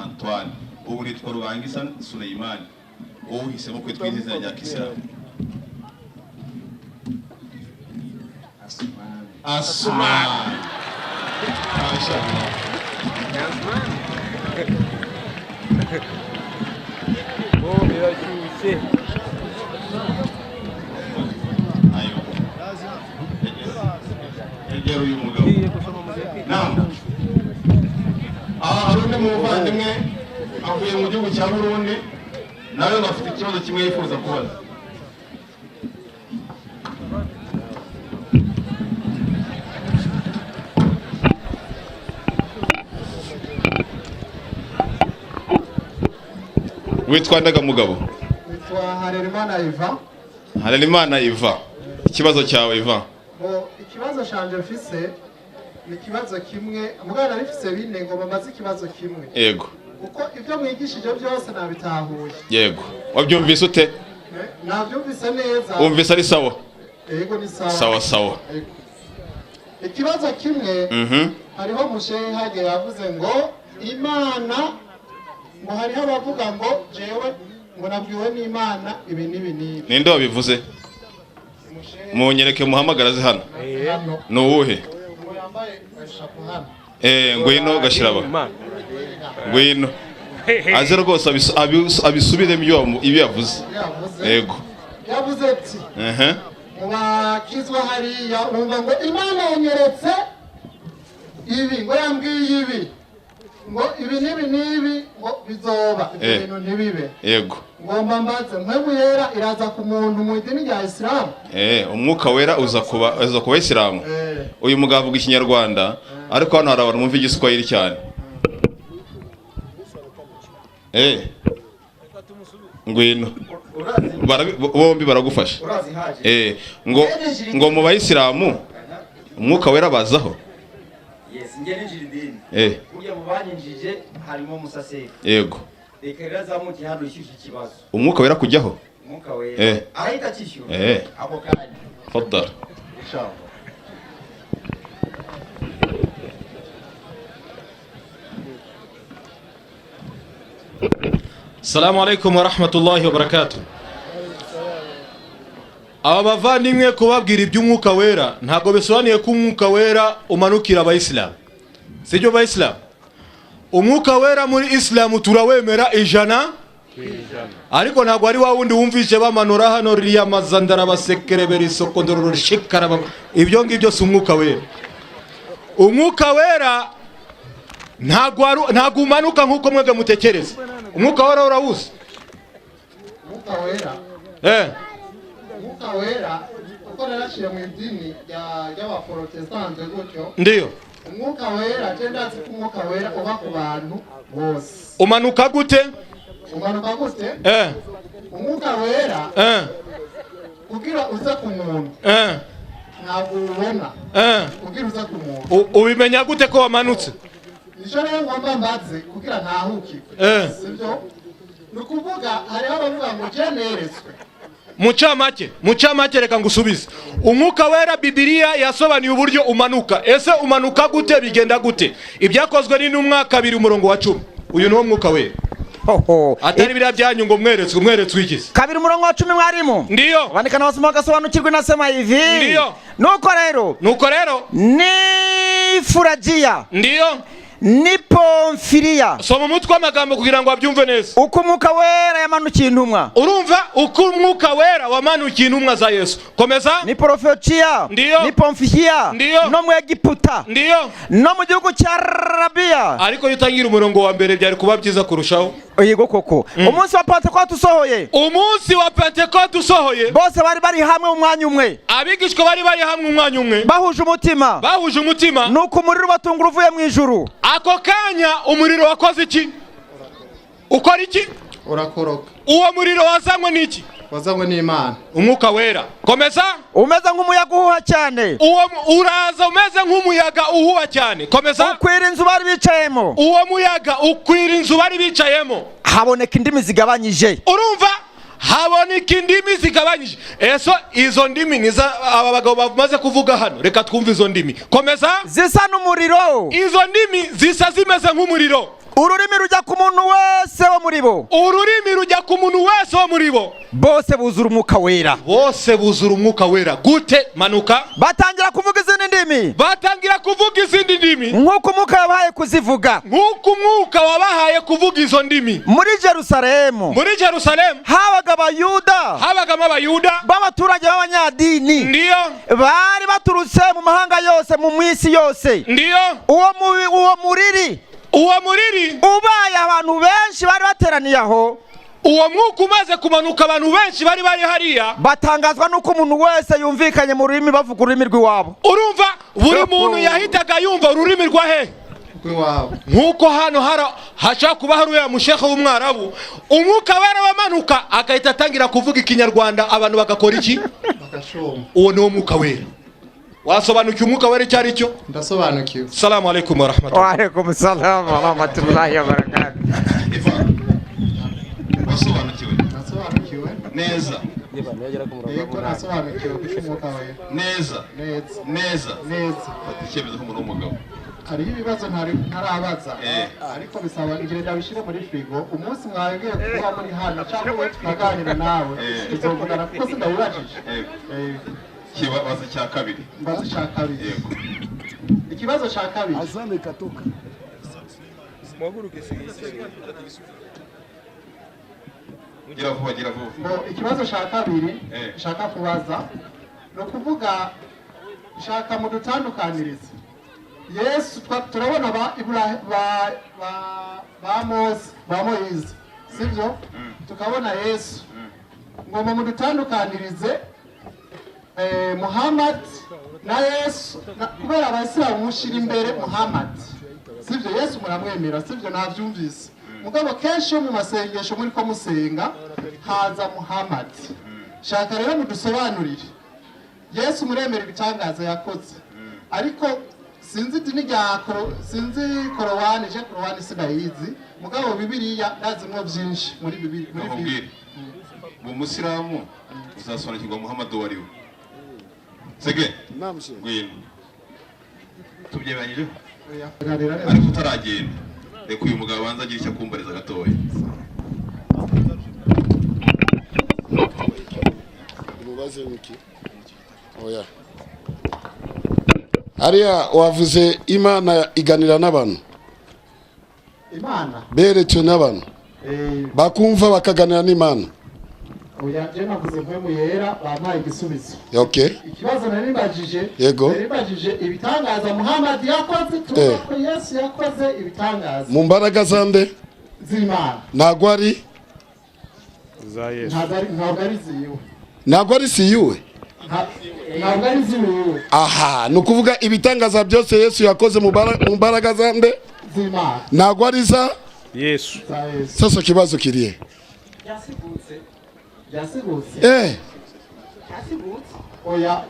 Speaker 9: Antoine, ubu nitwa Rubangisa Suleimani. Wowe uhisemo kwitwa izina rya Kisilamu. Asumani. Mashallah.
Speaker 2: Oh, birashyushye.
Speaker 9: Ayo. Egera uyu mugabo. Naam. Aha hari undi muvandimwe avuye mu gihugu cya Burundi, nawe ngo afite ikibazo kimwe yifuza kubaza. Witwa Ndagamugabo?
Speaker 12: Nitwa Harerimana Iva.
Speaker 6: Harerimana Iva, ikibazo cyawe Iva.
Speaker 12: Ngo ikibazo canje mfise ni ikibazo kimwe, mugabo nari mfise bine, ngo bamaze ikibazo kimwe.
Speaker 6: Yego.
Speaker 12: Kuko ibyo mwigishije byose nabitahuye.
Speaker 6: Yego, wabyumvise ute?
Speaker 12: Nabyumvise neza.
Speaker 6: Wumvise ari sawa?
Speaker 12: Yego, ni sawa.
Speaker 6: Sawa sawa.
Speaker 12: Yego. Ikibazo kimwe, hariho mushehe hage yavuze ngo Imana, ngo hariho abavuga ngo jewe ngo nabwiwe n'Imana ibi n'ibi n'ibi.
Speaker 6: Ninde wabivuze? Munyereke, muhamagara aze hano.
Speaker 12: Hano.
Speaker 6: Ni uwuhe?
Speaker 12: Ngo yambaye ishapo hano.
Speaker 6: Ngwino Gashiraba, ngwino aze rwose abisubiremo ibyo yavuze.
Speaker 12: Yavuze.
Speaker 6: Yego.
Speaker 12: Yavuze ati mu bakizwa hariya wumva ngo Imana yanyeretse ibi, ngo yambwiye ibi, ngo ibi n'ibi n'ibi, ngo bizoba ibyo bintu ntibibe. Ngomba mbaze, mpwemu yera iraza ku muntu mu idini rya Isilamu?
Speaker 6: Umwuka wera uza ku bayisilamu. Uyu mugabo avuga ikinyarwanda, ariko hano hari abantu bumva igiswahili cyane. Ngwino. Bombi baragufasha.
Speaker 8: Urazi haje.
Speaker 6: Ngo mu bayisilamu umwuka wera bazaho.
Speaker 8: Yes, njye ninjira idini. Burya mu banyinjije harimo Musa Sefu.
Speaker 6: Yego.
Speaker 8: Reka rero azamuke hano yishyushye ikibazo.
Speaker 6: Umwuka wera kujyaho?
Speaker 8: Umwuka wera. Ahita akishyura. Ako kanya.
Speaker 6: Faddal.
Speaker 8: Inshallah.
Speaker 4: Salamu alaikum wa rahmatullahi wa barakatuh. Aba bavandimwe kubabwira iby'umwuka wera ntabwo bisobanuye ko umwuka wera umanukira abayisilamu. Sibyo bayisilamu? Umwuka wera muri Isilamu turawemera 100, ariko ntabwo ari wa wundi wumvise bamanura hano ririya mazandara basekerebera isoko ndororo shikara, ibyo ngibyo si umwuka wera. Umwuka wera ntabwo umanuka nk'uko mwebwe mutekereza. Umwuka wera urawuzi?
Speaker 12: Umwuka wera. Umwuka wera uko narashiye mu idini ry'abaprotestante gutyo.
Speaker 4: Ndiyo.
Speaker 12: Umwuka wera je ndazi ko umwuka wera uba ku bantu bose.
Speaker 4: Umanuka gute?
Speaker 12: Umanuka gute? Umwuka wera kugira uze ku muntu. Ntabwo ubona. Kugira uze ku muntu.
Speaker 4: Ubimenya gute ko wamanutse?
Speaker 12: Nico rero ngomba mbaze kugira ntahukirwe. Sibyo? Ni ukuvuga hariho abavuga ngo je neretswe.
Speaker 4: Mucamake reka ngusubize. Umwuka wera Bibiliya yasobanuye uburyo umanuka. Ese umanuka gute, bigenda gute? Ibyakozwe n'intumwa 2:10. Uyu niwo mwuka wera. Atari biriya byanyu ngo mweretswe, mweretswe iki?
Speaker 8: 2:10 mwarimu.
Speaker 4: Ndiyo.
Speaker 8: Bandika n'abasoma bagasobanukirwa, inasema hivi.
Speaker 4: Ndiyo.
Speaker 8: Nuko rero.
Speaker 4: Nuko rero.
Speaker 8: Nifurajia.
Speaker 4: Ndiyo.
Speaker 11: Ni Pomfiriya.
Speaker 4: Soma umutwe w'amagambo kugira ngo abyumve neza.
Speaker 11: Uko Umwuka Wera yamanukiye intumwa.
Speaker 4: Urumva uko Umwuka Wera wamanukiye intumwa za Yesu. Komeza.
Speaker 11: Ni Porofeciya.
Speaker 4: Ndiyo.
Speaker 11: Ni Pomfihiya.
Speaker 4: Ndiyo.
Speaker 11: No mu Egiputa.
Speaker 4: Ndiyo.
Speaker 11: No mu gihugu cya Arabiya.
Speaker 4: Ariko iyo utangira umurongo wa mbere byari kuba byiza kurushaho.
Speaker 11: Yego koko. Umunsi wa Pentekote usohoye.
Speaker 4: Umunsi wa Pentekote usohoye.
Speaker 11: Bose bari bari hamwe umwanya umwe.
Speaker 4: Abigishwa bari bari hamwe umwanya umwe.
Speaker 11: Bahuje umutima.
Speaker 4: Bahuje umutima.
Speaker 11: Nuko umuriro ubatungura uvuye mu ijuru.
Speaker 4: Ako kanya umuriro wakoze iki? Ukora iki?
Speaker 13: Urakoroka.
Speaker 4: Uwo muriro wazanywe n'iki?
Speaker 13: Wazanywe n'Imana.
Speaker 4: Umwuka Wera. Komeza.
Speaker 11: Umeze nk'umuyaga uhuha cyane.
Speaker 4: Uwo uraza umeze nk'umuyaga uhuha cyane. Komeza.
Speaker 11: Ukwira inzu bari bicayemo.
Speaker 4: Uwo muyaga ukwira inzu bari bicayemo.
Speaker 11: Haboneka indimi zigabanyije.
Speaker 4: Urumva? Haboneka indimi zigabanyije. Eso izo ndimi niza aba bagabo bamaze kuvuga hano. Reka twumve izo ndimi. Komeza.
Speaker 11: Zisa n'umuriro.
Speaker 4: Izo ndimi zisa zimeze nk'umuriro.
Speaker 11: Ururimi rujya ku muntu wese wo muri bo.
Speaker 4: Ururimi rujya ku muntu wese wo muri bo.
Speaker 11: Bose buzura Umwuka Wera.
Speaker 4: Bose buzura Umwuka Wera. Gute? Manuka.
Speaker 11: Batangira kuvuga izindi ndimi.
Speaker 4: Batangira kuvuga izindi ndimi.
Speaker 11: Nk'uko Umwuka wabahaye kuzivuga.
Speaker 4: Nk'uko Umwuka wabahaye kuvuga izo ndimi.
Speaker 11: Muri Jerusalemu.
Speaker 4: Muri Jerusalemu
Speaker 11: habaga Abayuda.
Speaker 4: Habagamo Abayuda
Speaker 11: b'abaturage b'abanyadini.
Speaker 4: Ndiyo.
Speaker 11: Bari baturutse mu mahanga yose, mu isi yose.
Speaker 4: Ndiyo.
Speaker 11: Uwo muriri.
Speaker 4: Uwo muriri
Speaker 11: ubaye abantu benshi bari bateraniye aho.
Speaker 4: Uwo mwuka umaze kumanuka abantu benshi bari bari hariya
Speaker 11: batangazwa nuko umuntu wese yumvikanye mu rurimi bavuga ururimi rw'iwabo.
Speaker 4: Urumva buri muntu yahitaga yumva ururimi rwa he?
Speaker 13: Rw'iwabo.
Speaker 4: Nkuko hano hashaka kuba hari uriya mushehe w'umwarabu, Umwuka Wera wamanuka agahita atangira kuvuga ikinyarwanda, abantu bagakora iki? Uwo ni wo Mwuka Wera. Wasobanukiwe Umwuka Wera icyo ari cyo?
Speaker 13: Ndasobanukiwe.
Speaker 4: Salamu alaikum wa rahmatullahi.
Speaker 11: Wa alaikum salam wa rahmatullahi wa barakatuh.
Speaker 9: Wasobanukiwe?
Speaker 13: Nasobanukiwe.
Speaker 9: Neza.
Speaker 13: Yego nasobanukiwe kuko Umwuka Wera.
Speaker 9: Neza.
Speaker 13: Neza.
Speaker 9: Neza.
Speaker 13: Neza.
Speaker 9: Fata icyemezo nk'umuntu w'umugabo.
Speaker 13: Hariho ibibazo ntarabaza ariko bisaba igihe ndabishyire muri firigo. Umunsi mwabwiye kuba muri hano cyangwa tukaganira nawe tuzovugana kuko sindabibajije.
Speaker 9: Kibazo cya kabiri.
Speaker 13: Mbazo cya kabiri.
Speaker 9: Yego.
Speaker 13: Ikibazo cya kabiri.
Speaker 1: Azane katoka.
Speaker 9: Gira vuba, gira vuba.
Speaker 13: Ngo ikibazo cya kabiri nshaka kubaza no kuvuga nshaka mu dutandukanirize. Yesu turabona ba Ibrahim ba Mose ba Moyize, sibyo? Tukabona Yesu. Ngomba mu dutandukanirize Muhammad na Yesu, kubera abayisilamu mushira imbere Muhammad, sibyo? Yesu muramwemera, sibyo? Navyumvise. Mugabo kenshi yo mu masengesho muri ko musenga haza Muhammad. Shaka rero mudusobanurire. Yesu muremera ibitangaza yakoze, ariko sinzi idini rya sinzi Korowani, je Korowani sinayizi, mugabo Bibiliya ndazimwo byinshi muri Bibiliya.
Speaker 9: Muri Bibiliya mu Musilamu uzasobanukirwa Muhammad uwo ari we. Sege, ngwino tubyemeranyije ariko utaragenda reka uyu mugabo abanza agira icyo akumbariza gatoya.
Speaker 1: Umubaze niki? Oya. Hariya wavuze Imana iganira n'abantu.
Speaker 13: Imana
Speaker 1: beretswe n'abantu bakumva bakaganira n'Imana.
Speaker 13: Oya, je navuze mpemu yera bampaye igisubizo.
Speaker 1: Okay.
Speaker 13: Ikibazo nari mbajije.
Speaker 1: Yego.
Speaker 13: Nari mbajije ibitangaza Muhammad yakoze, tuvuga ko Yesu yakoze ibitangaza.
Speaker 1: Mu mbaraga zande?
Speaker 13: Z'Imana.
Speaker 1: Ntabwo ari
Speaker 2: za Yesu.
Speaker 13: Ntabwo ari ziwe.
Speaker 1: Ntabwo ari siwe.
Speaker 13: Ntabwo ari ziwe.
Speaker 1: Aha, nukuvuga ibitangaza byose Yesu yakoze mu mbaraga zande?
Speaker 13: Z'Imana.
Speaker 1: Ntabwo ari za
Speaker 2: Yesu.
Speaker 1: Sasa kibazo kiriye.
Speaker 5: Yasigutse.
Speaker 13: Yasigutse.
Speaker 5: Yasigutse.
Speaker 13: Oya.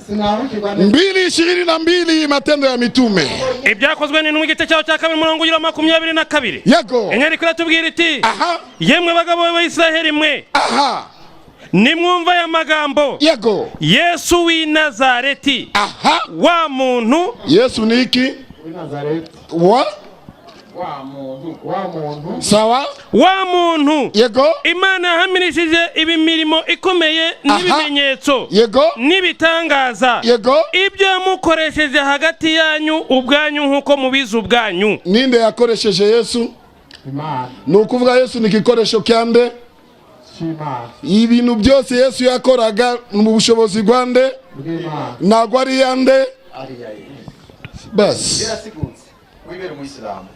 Speaker 13: Sinahukirwa.
Speaker 1: 2:22 Matendo ya Mitume.
Speaker 2: Ibyakozwe n'intumwa igice cyaho cya kabiri umurongo ugira 22.
Speaker 1: Yego.
Speaker 2: Inyandiko iratubwira iti:
Speaker 1: Aha.
Speaker 2: Yemwe bagabo b'Abayisraheli mwe.
Speaker 1: Aha.
Speaker 2: Nimwumva aya magambo.
Speaker 1: Yego.
Speaker 2: Yesu w'i Nazareti.
Speaker 1: Aha.
Speaker 2: Wa muntu.
Speaker 1: Yesu ni iki?
Speaker 13: W'i Nazareti.
Speaker 1: Wa?
Speaker 12: Wa muntu.
Speaker 1: Sawa.
Speaker 2: Wa muntu.
Speaker 1: Yego.
Speaker 2: Imana yahamirishije ibimirimo ikomeye n'ibimenyetso.
Speaker 1: Yego.
Speaker 2: N'ibitangaza.
Speaker 1: Yego.
Speaker 2: Ibyo yamukoresheje hagati yanyu ubwanyu nk'uko mubizi ubwanyu.
Speaker 1: Ninde yakoresheje Yesu?
Speaker 12: Imana.
Speaker 1: Ni ukuvuga Yesu ni igikoresho cyande?
Speaker 12: Cy'Imana.
Speaker 1: Ibintu byose Yesu yakoraga mu bushobozi bwande?
Speaker 12: Bw'Imana.
Speaker 1: Ntabwo ari yande?
Speaker 8: Ari ya Yesu.
Speaker 1: Basi.
Speaker 8: Birasigutse. Wibera umuyisilamu.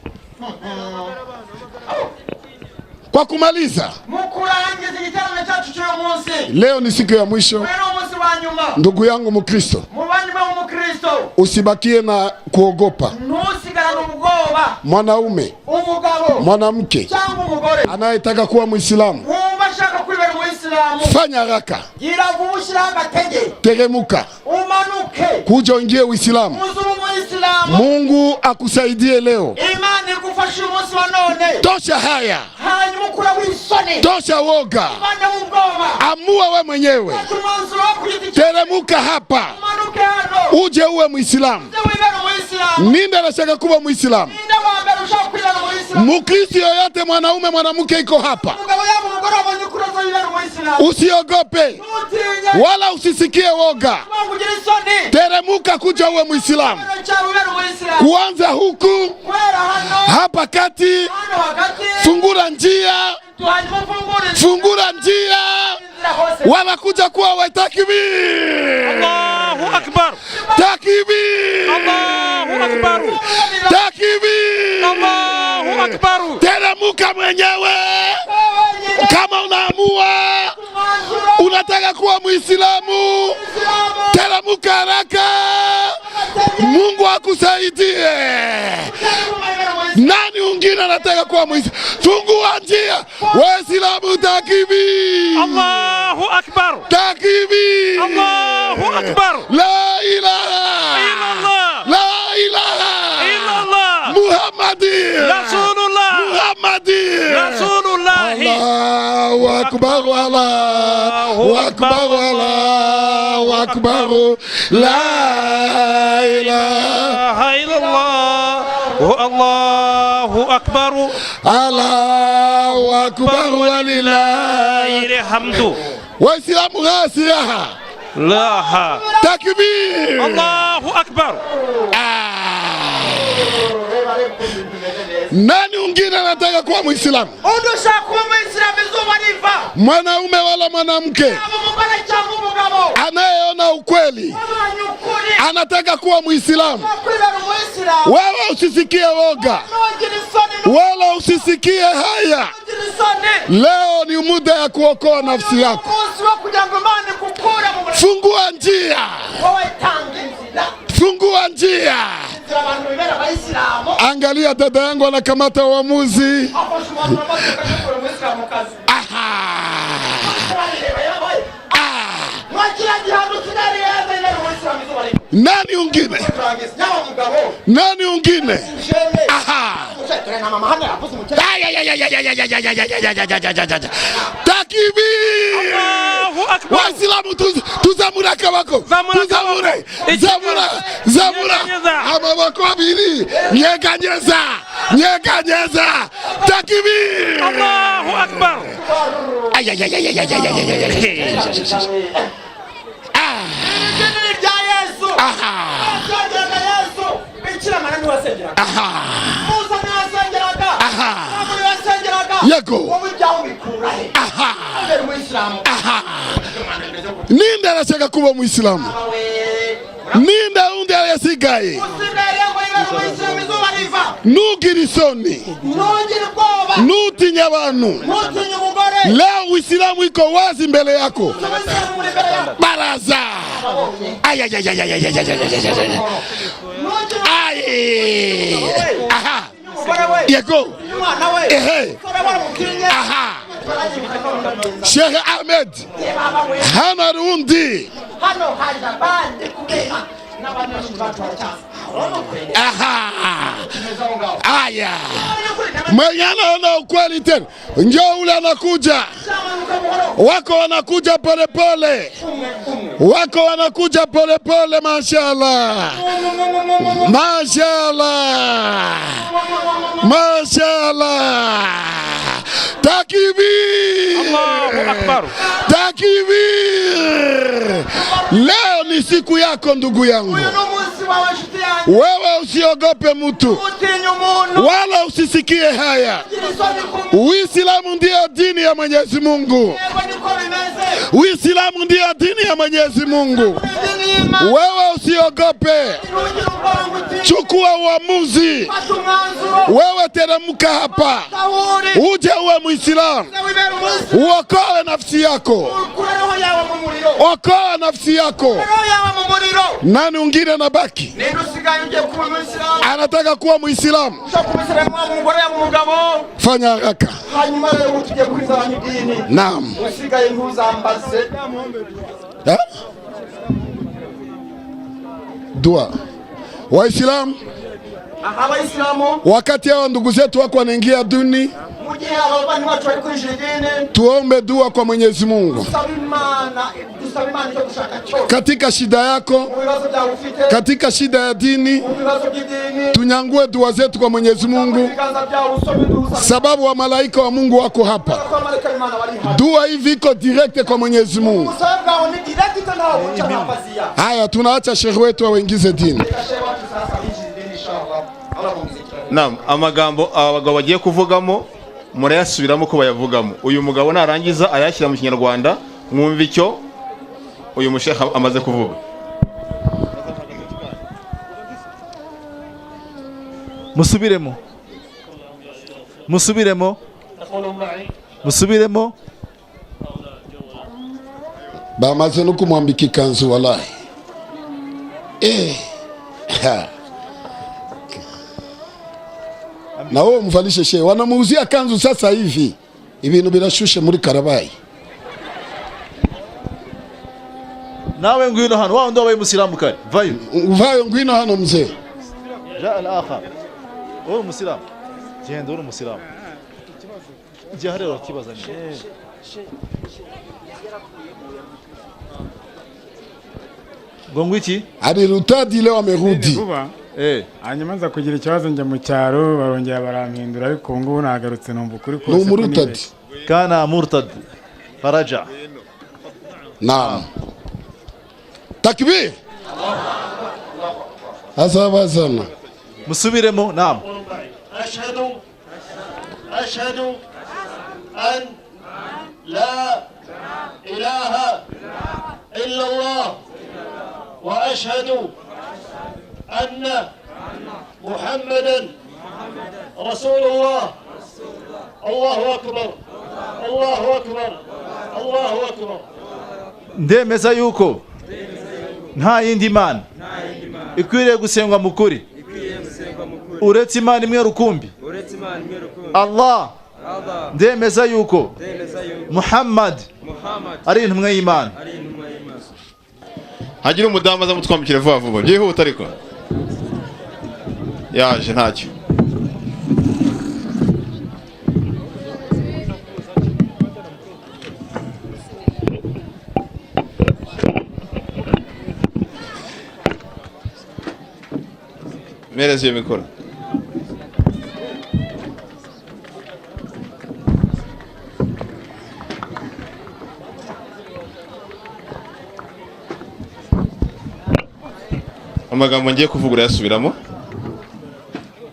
Speaker 1: Kwa kumaliza,
Speaker 8: Mu kurangiza igiterane cyacu cy'uyu munsi.
Speaker 1: leo ni siku ya mwisho.
Speaker 8: Uyu ni umunsi wa nyuma.
Speaker 1: Ndugu yangu Mkristo,
Speaker 8: Muvandimwe w'umukristo,
Speaker 1: usibakie na kuogopa.
Speaker 8: ntusigarane ubwoba.
Speaker 1: Mwanaume,
Speaker 8: Umugabo
Speaker 1: mwanamke
Speaker 8: cyangwa umugore
Speaker 1: anayetaka kuwa Muislamu,
Speaker 8: wumva ashaka kwibera umuyisilamu,
Speaker 1: fanya haraka,
Speaker 8: gira vuba ushireho agatege,
Speaker 1: teremuka,
Speaker 8: umanuke,
Speaker 1: kuja uingie Uislamu.
Speaker 8: uze ube umuyisilamu.
Speaker 1: Mungu akusaidie leo.
Speaker 8: Imana igufashe uyu munsi wa none.
Speaker 1: Tosha haya,
Speaker 8: Hanyuma ukureho isoni,
Speaker 1: tosha woga,
Speaker 8: uvaneho ubwoba,
Speaker 1: amua we mwenyewe,
Speaker 8: fata umwanzuro wo ku giti cyawe,
Speaker 1: teremuka hapa,
Speaker 8: umanuke hano,
Speaker 1: uje uwe Muislamu.
Speaker 8: uze wibere umuyisilamu.
Speaker 1: Ninde anashaka kuwa Muislamu?
Speaker 8: Ninde wa mbere ushaka kwibera umuyisilamu?
Speaker 1: Mukristo yoyote, mwanaume mwanamke, iko hapa,
Speaker 8: Umugabo yaba umugore wabonye ukuri aze yibere umuyisilamu.
Speaker 1: usiogope
Speaker 8: Ntutinye
Speaker 1: wala usisikie woga,
Speaker 8: ngo ugire isoni,
Speaker 1: teremuka kuja uwe Muislamu.
Speaker 8: cyawe wibere umuyisilamu.
Speaker 1: Kuanza huku
Speaker 8: Kwera hano,
Speaker 1: hapa kati,
Speaker 8: hano hagati,
Speaker 1: fungura njia,
Speaker 8: hanyuma ufungure
Speaker 1: fungura njia,
Speaker 8: inzira hose.
Speaker 1: wanakuja kuwa wa takbir,
Speaker 2: Allahu akbar.
Speaker 1: takbir,
Speaker 2: Allahu akbar.
Speaker 1: takbir,
Speaker 2: Allahu akbar.
Speaker 1: Teremuka mwenyewe kama unaamua unataka kuwa Muislamu, teremuka haraka, Mungu akusaidie. Nani mwingine anataka kuwa Muislamu? Fungua njia, Waislamu, takbir!
Speaker 2: Allahu akbar.
Speaker 1: Takbir!
Speaker 2: Allahu akbar.
Speaker 1: La ilaha
Speaker 2: Illallah.
Speaker 1: La ilaha
Speaker 2: Illallah.
Speaker 1: Muhammadi
Speaker 2: Rasulullah.
Speaker 1: Muhammadi
Speaker 2: Rasulullah.
Speaker 1: Allahu akbar, Allahu akbar, Allahu akbar, la ilaha
Speaker 2: ilaha illallah. Allahu akbar.
Speaker 1: Allahu akbar walillahi
Speaker 2: alhamdu.
Speaker 1: Waislamu ghasiaha
Speaker 2: Laha.
Speaker 1: Takbir!
Speaker 2: Allahu akbar.
Speaker 1: Nani mwingine anataka kuwa Muislamu?
Speaker 8: Undi ushaka kuba umuyisilamu izuba riva,
Speaker 1: Mwanaume wala mwanamke
Speaker 8: yaba umugore cyangwa umugabo
Speaker 1: anayeona ukweli
Speaker 8: wabonye ukuri
Speaker 1: anataka kuwa Muislamu,
Speaker 8: kwibera umuyisilamu,
Speaker 1: wewe usisikie woga
Speaker 8: ntugire isoni,
Speaker 1: wala usisikie haya.
Speaker 8: ntugire isoni.
Speaker 1: Leo ni muda ya kuokoa nafsi yako.
Speaker 8: Umunsi wo kugira ngo Imana igukure mu muriro.
Speaker 1: Fungua njia,
Speaker 8: Wowe tanga inzira,
Speaker 1: fungua njia.
Speaker 8: inzira abantu bibera abayisilamu.
Speaker 1: Angalia, dada yangu anakamata uamuzi.
Speaker 8: Afashe umwanzuro maze ukajya umuyisilamukazi. Barareba yabaye. Mwa kiriya gihano kigali yaza yibera umuyisilamu izuba riva.
Speaker 1: Nani ungine?
Speaker 8: Turangiza. Yaba umugabo,
Speaker 1: Nani ungine?
Speaker 8: umukene,
Speaker 1: Aha.
Speaker 8: umukene, dore na mama hano yavuze umukene.
Speaker 1: Takbir!
Speaker 2: Allahu akbar.
Speaker 1: Waislamu tuzamure akaboko,
Speaker 2: Zamura
Speaker 1: tuzamure,
Speaker 2: akaboko.
Speaker 1: zamura, zamura
Speaker 2: Nyeganyeza.
Speaker 1: amaboko abiri, nyeganyeza, nyeganyeza. Takbir!
Speaker 2: Allahu akbar.
Speaker 1: Ay, ay, ay, ay, ay, ay, ay, ay, ay, ay, ay.
Speaker 8: Iri ni irya Yesu.
Speaker 1: Aha.
Speaker 8: Basengeraga Yesu. Bikira Mariya niwe wasengeraga.
Speaker 1: Aha.
Speaker 8: Musa niwe wasengeraga.
Speaker 1: Aha.
Speaker 8: Sawuli niwe wasengeraga.
Speaker 1: Yego.
Speaker 8: Wowe ibyawe ubikura he?
Speaker 1: Aha.
Speaker 8: Ubera umuyisilamu.
Speaker 1: Aha. Ninde anashaka kuba Muislamu? Ninde undi ayasigaye?
Speaker 8: Usigaye ngo yibere umuyisilamu izuba riva.
Speaker 1: Ntugire isoni,
Speaker 8: Ntugire ubwoba.
Speaker 1: ntutinye abantu.
Speaker 8: Ntutinye umugore.
Speaker 1: Leo Uislamu iko wazi mbele yako.
Speaker 8: Umuyisilamu uri imbere yawe.
Speaker 1: Baraza. Ay, ay, ay, ay, ay, ay, ay, ay, ay, ay, ay.
Speaker 8: Ntugire
Speaker 1: Ay. Aha.
Speaker 8: umugore we.
Speaker 1: Yego.
Speaker 8: Umwana we.
Speaker 1: Ehe.
Speaker 8: Umusore waramutinye.
Speaker 1: Aha. Sheikh Ahmed. Hano hari undi.
Speaker 8: Hano hari abandi kubera n'abandi benshi bacu baracyaza.
Speaker 1: Aha, aya mwenye anaona ukweli tena njoo ule anakuja, wako wanakuja polepole, wako wanakuja polepole. Mashallah, mashallah, mashallah. Takbir!
Speaker 2: Allahu Akbar.
Speaker 1: Takbir! Leo ni siku yako ndugu yangu. Wewe usiogope mtu wala usisikie haya. Uislamu ndiyo dini ya Mwenyezi Mungu. Uislamu ndiyo dini ya Mwenyezi Mungu. Wewe usiogope, chukua uamuzi. Wewe teremka hapa, uje uwe Muislamu, uokoe nafsi yako, okoa nafsi yako. Nani mwingine anabaki anataka kuwa Muislamu? Fanya haraka. Naam. Dua. Waislamu, wakati hao ndugu zetu wako wanaingia duni, tuombe dua kwa Mwenyezi Mungu katika shida yako, katika shida ya dini, tunyangue dua zetu kwa Mwenyezi Mungu, sababu wa malaika wa Mungu wako hapa. Dua hivi iko direct kwa Mwenyezi Mungu. Haya, tunaacha shehe wetu awaingize dini.
Speaker 9: Naam, amagambo abagabo bagiye kuvugamo murayasubiramo ko bayavugamo. Uyu mugabo narangiza ayashyira mu Kinyarwanda, mwumva icyo uyu mushekha amaze kuvuga.
Speaker 14: Musubiremo, musubiremo, musubiremo.
Speaker 1: Bamaze no kumwambika ikanzu wallahi. Na wewe mvalishe shehe, wanamuuzia kanzu sasa hivi. Ibintu birashushe muri Karabayi.
Speaker 14: Nawe ngwino hano, wa ndo wabaye musilamu kare. Vayo.
Speaker 1: Vayo ngwino hano mzee.
Speaker 14: Ja al-akhar. Uri musilamu. Genda uri musilamu. Jya harero kibazanye. Ngo iki?
Speaker 1: Ari rutadi leo amerudi.
Speaker 15: Hanyuma nza kugira ikibazo njya mu cyaro barongera barampindura, ariko ngubu nagarutse numva ukuri kose.
Speaker 1: Ni umurutadi.
Speaker 14: Kana murtad faraja.
Speaker 1: Naam. Takbir. Azabazana.
Speaker 14: Musubiremo. Naam.
Speaker 3: Ashhadu an la ilaha illa Allah wa ashhadu anna Muhammadan Rasulullah. Allahu akbar. Allahu akbar. Allahu akbar.
Speaker 14: Ndemeza yuko nta yindi mana ikwiriye gusengwa mu kuri uretse Imana imwe rukumbi, Allah. Ndemeza yuko Muhammad ari intumwa y'Imana.
Speaker 9: Hagira umudamu aza mutwambikire vuba vuba byihuta, ariko yaje ntacyo. Mereza iyo mikoro. Amagambo ngiye kuvuga urayasubiramo.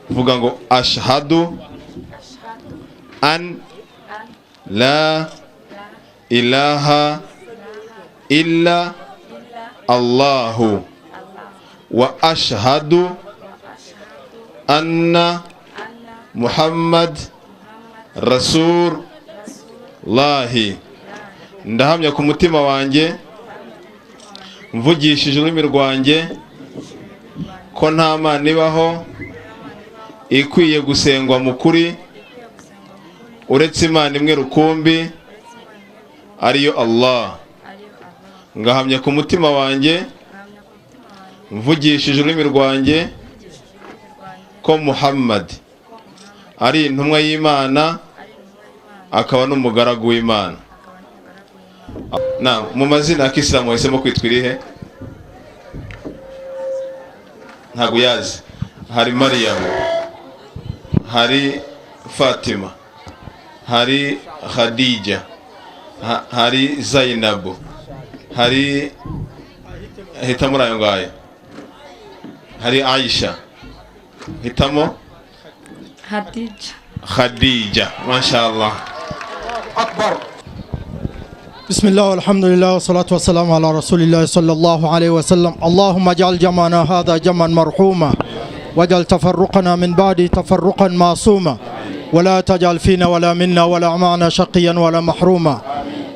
Speaker 9: Vuga ngo ashhadu an la ilaha illa Allahu wa ashhadu anna Muhammad Rasulullahi. Ndahamya ku mutima wanjye mvugishije ururimi rwanjye ko nta mana ibaho ikwiye gusengwa mu kuri uretse Imana imwe rukumbi ariyo Allah. Ngahamya ku mutima wanjye mvugishije ururimi rwanjye
Speaker 6: Ko Muhammad ari intumwa y'Imana akaba n'umugaragu w'Imana. Na mu mazina ya Kisilamu wahisemo kwitwa irihe? Ntabwo uyazi. Hari Mariyamu, hari Fatima, hari Khadija, hari Zainabu, hari, hitamo muri ayo ngayo, hari Aisha, hitamo.
Speaker 7: Hadija.
Speaker 6: Khadija, mashallah.
Speaker 16: بسم الله والحمد لله والصلاة والسلام على رسول الله صلى الله عليه وسلم. اللهم اجعل جمعنا هذا جمعا مرحوما، واجعل تفرقنا من بعده تفرقا معصوما، ولا تجعل فينا ولا منا ولا معنا شقيا ولا محروما.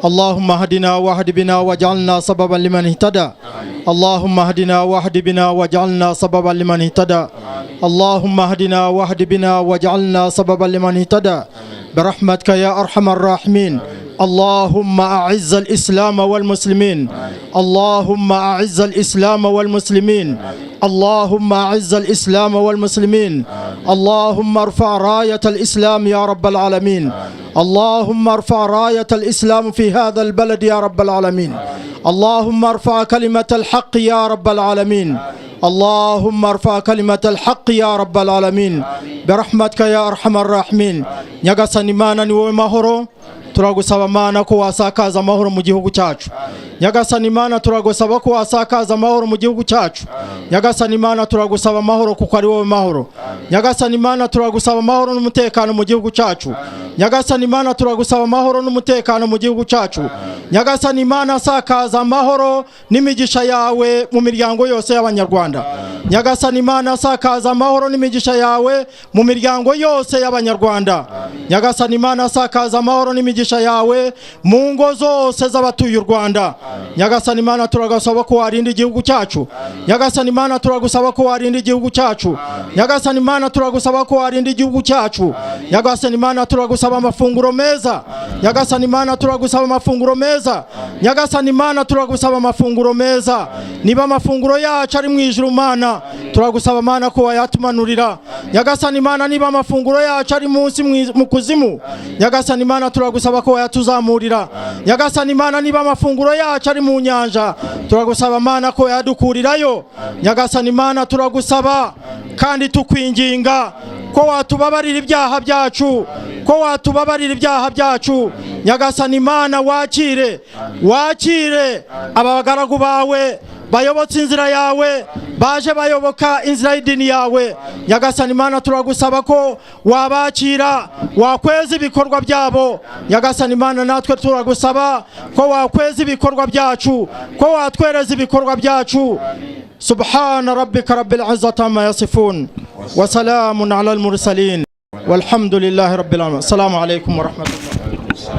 Speaker 16: اللهم اهدنا واهد بنا واجعلنا سببا لمن اهتدى. اللهم اهدنا واهد بنا واجعلنا سببا لمن اهتدى. اللهم اهدنا واهد بنا واجعلنا سببا لمن اهتدى برحمتك يا أرحم الراحمين. اللهم أعز الإسلام والمسلمين. اللهم أعز الإسلام والمسلمين. اللهم أعز الإسلام والمسلمين. اللهم ارفع راية الإسلام يا رب العالمين. اللهم ارفع راية الإسلام في هذا البلد يا رب العالمين. اللهم ارفع كلمة الحق يا رب العالمين. اللهم ارفع كلمة الحق يا رب العالمين برحمتك يا أرحم الراحمين. Nyagasani Mana, ni wowe mahoro, turagusaba Mana ko wasakaza amahoro mu gihugu cyacu. Nyagasani Mana, turagusaba ko wasakaza amahoro mu gihugu cyacu. Nyagasani Mana, turagusaba amahoro kuko ari wowe mahoro. Nyagasani Mana, turagusaba amahoro n'umutekano mu gihugu cyacu. Nyagasani Mana, turagusaba amahoro n'umutekano mu gihugu cyacu. Nyagasani Mana, sakaza amahoro n'imigisha yawe mu miryango yose y'Abanyarwanda. Nyagasani Mana, sakaza amahoro n'imigisha yawe mu miryango yose y'Abanyarwanda. Nyagasani Mana, sakaza amahoro n'imigisha yawe mu ngo zose z'abatuye u Rwanda. Nyagasani Mana, turagusaba ko warinda igihugu cyacu. Nyagasani Mana, turagusaba ko warinda igihugu cyacu. Nyagasani Mana, turagusaba ko warinda igihugu cyacu. Nyagasani Mana, turagusaba amafunguro meza. Nyagasani Mana, turagusaba amafunguro meza. Nyagasani Mana, turagusaba amafunguro meza. Niba amafunguro yacu ari mu ijuru Mana, turagusaba Mana ko wayatumanurira. Nyagasani Mana, niba amafunguro yacu ari munsi mu kuzimu, Nyagasani Mana, turagusaba ko wayatuzamurira. Nyagasani Mana, niba amafunguro yacu ari mu nyanja, turagusaba Mana ko yadukurirayo. Nyagasani Mana, turagusaba kandi tukwinginga ko watubabarira ibyaha byacu, ko watubabarira ibyaha byacu. Nyagasani Mana, wakire, wakire aba bagaragu bawe bayobotse inzira yawe, baje bayoboka inzira y'idini yawe. Nyagasani Mana, turagusaba ko wabakira, wakweza ibikorwa byabo. Nyagasani Mana, natwe turagusaba ko wakweza ibikorwa byacu, ko watwereza ibikorwa byacu. سبحان ربك رب العزة عما يصفون وسلام على المرسلين والحمد لله رب العالمين. السلام عليكم ورحمة الله.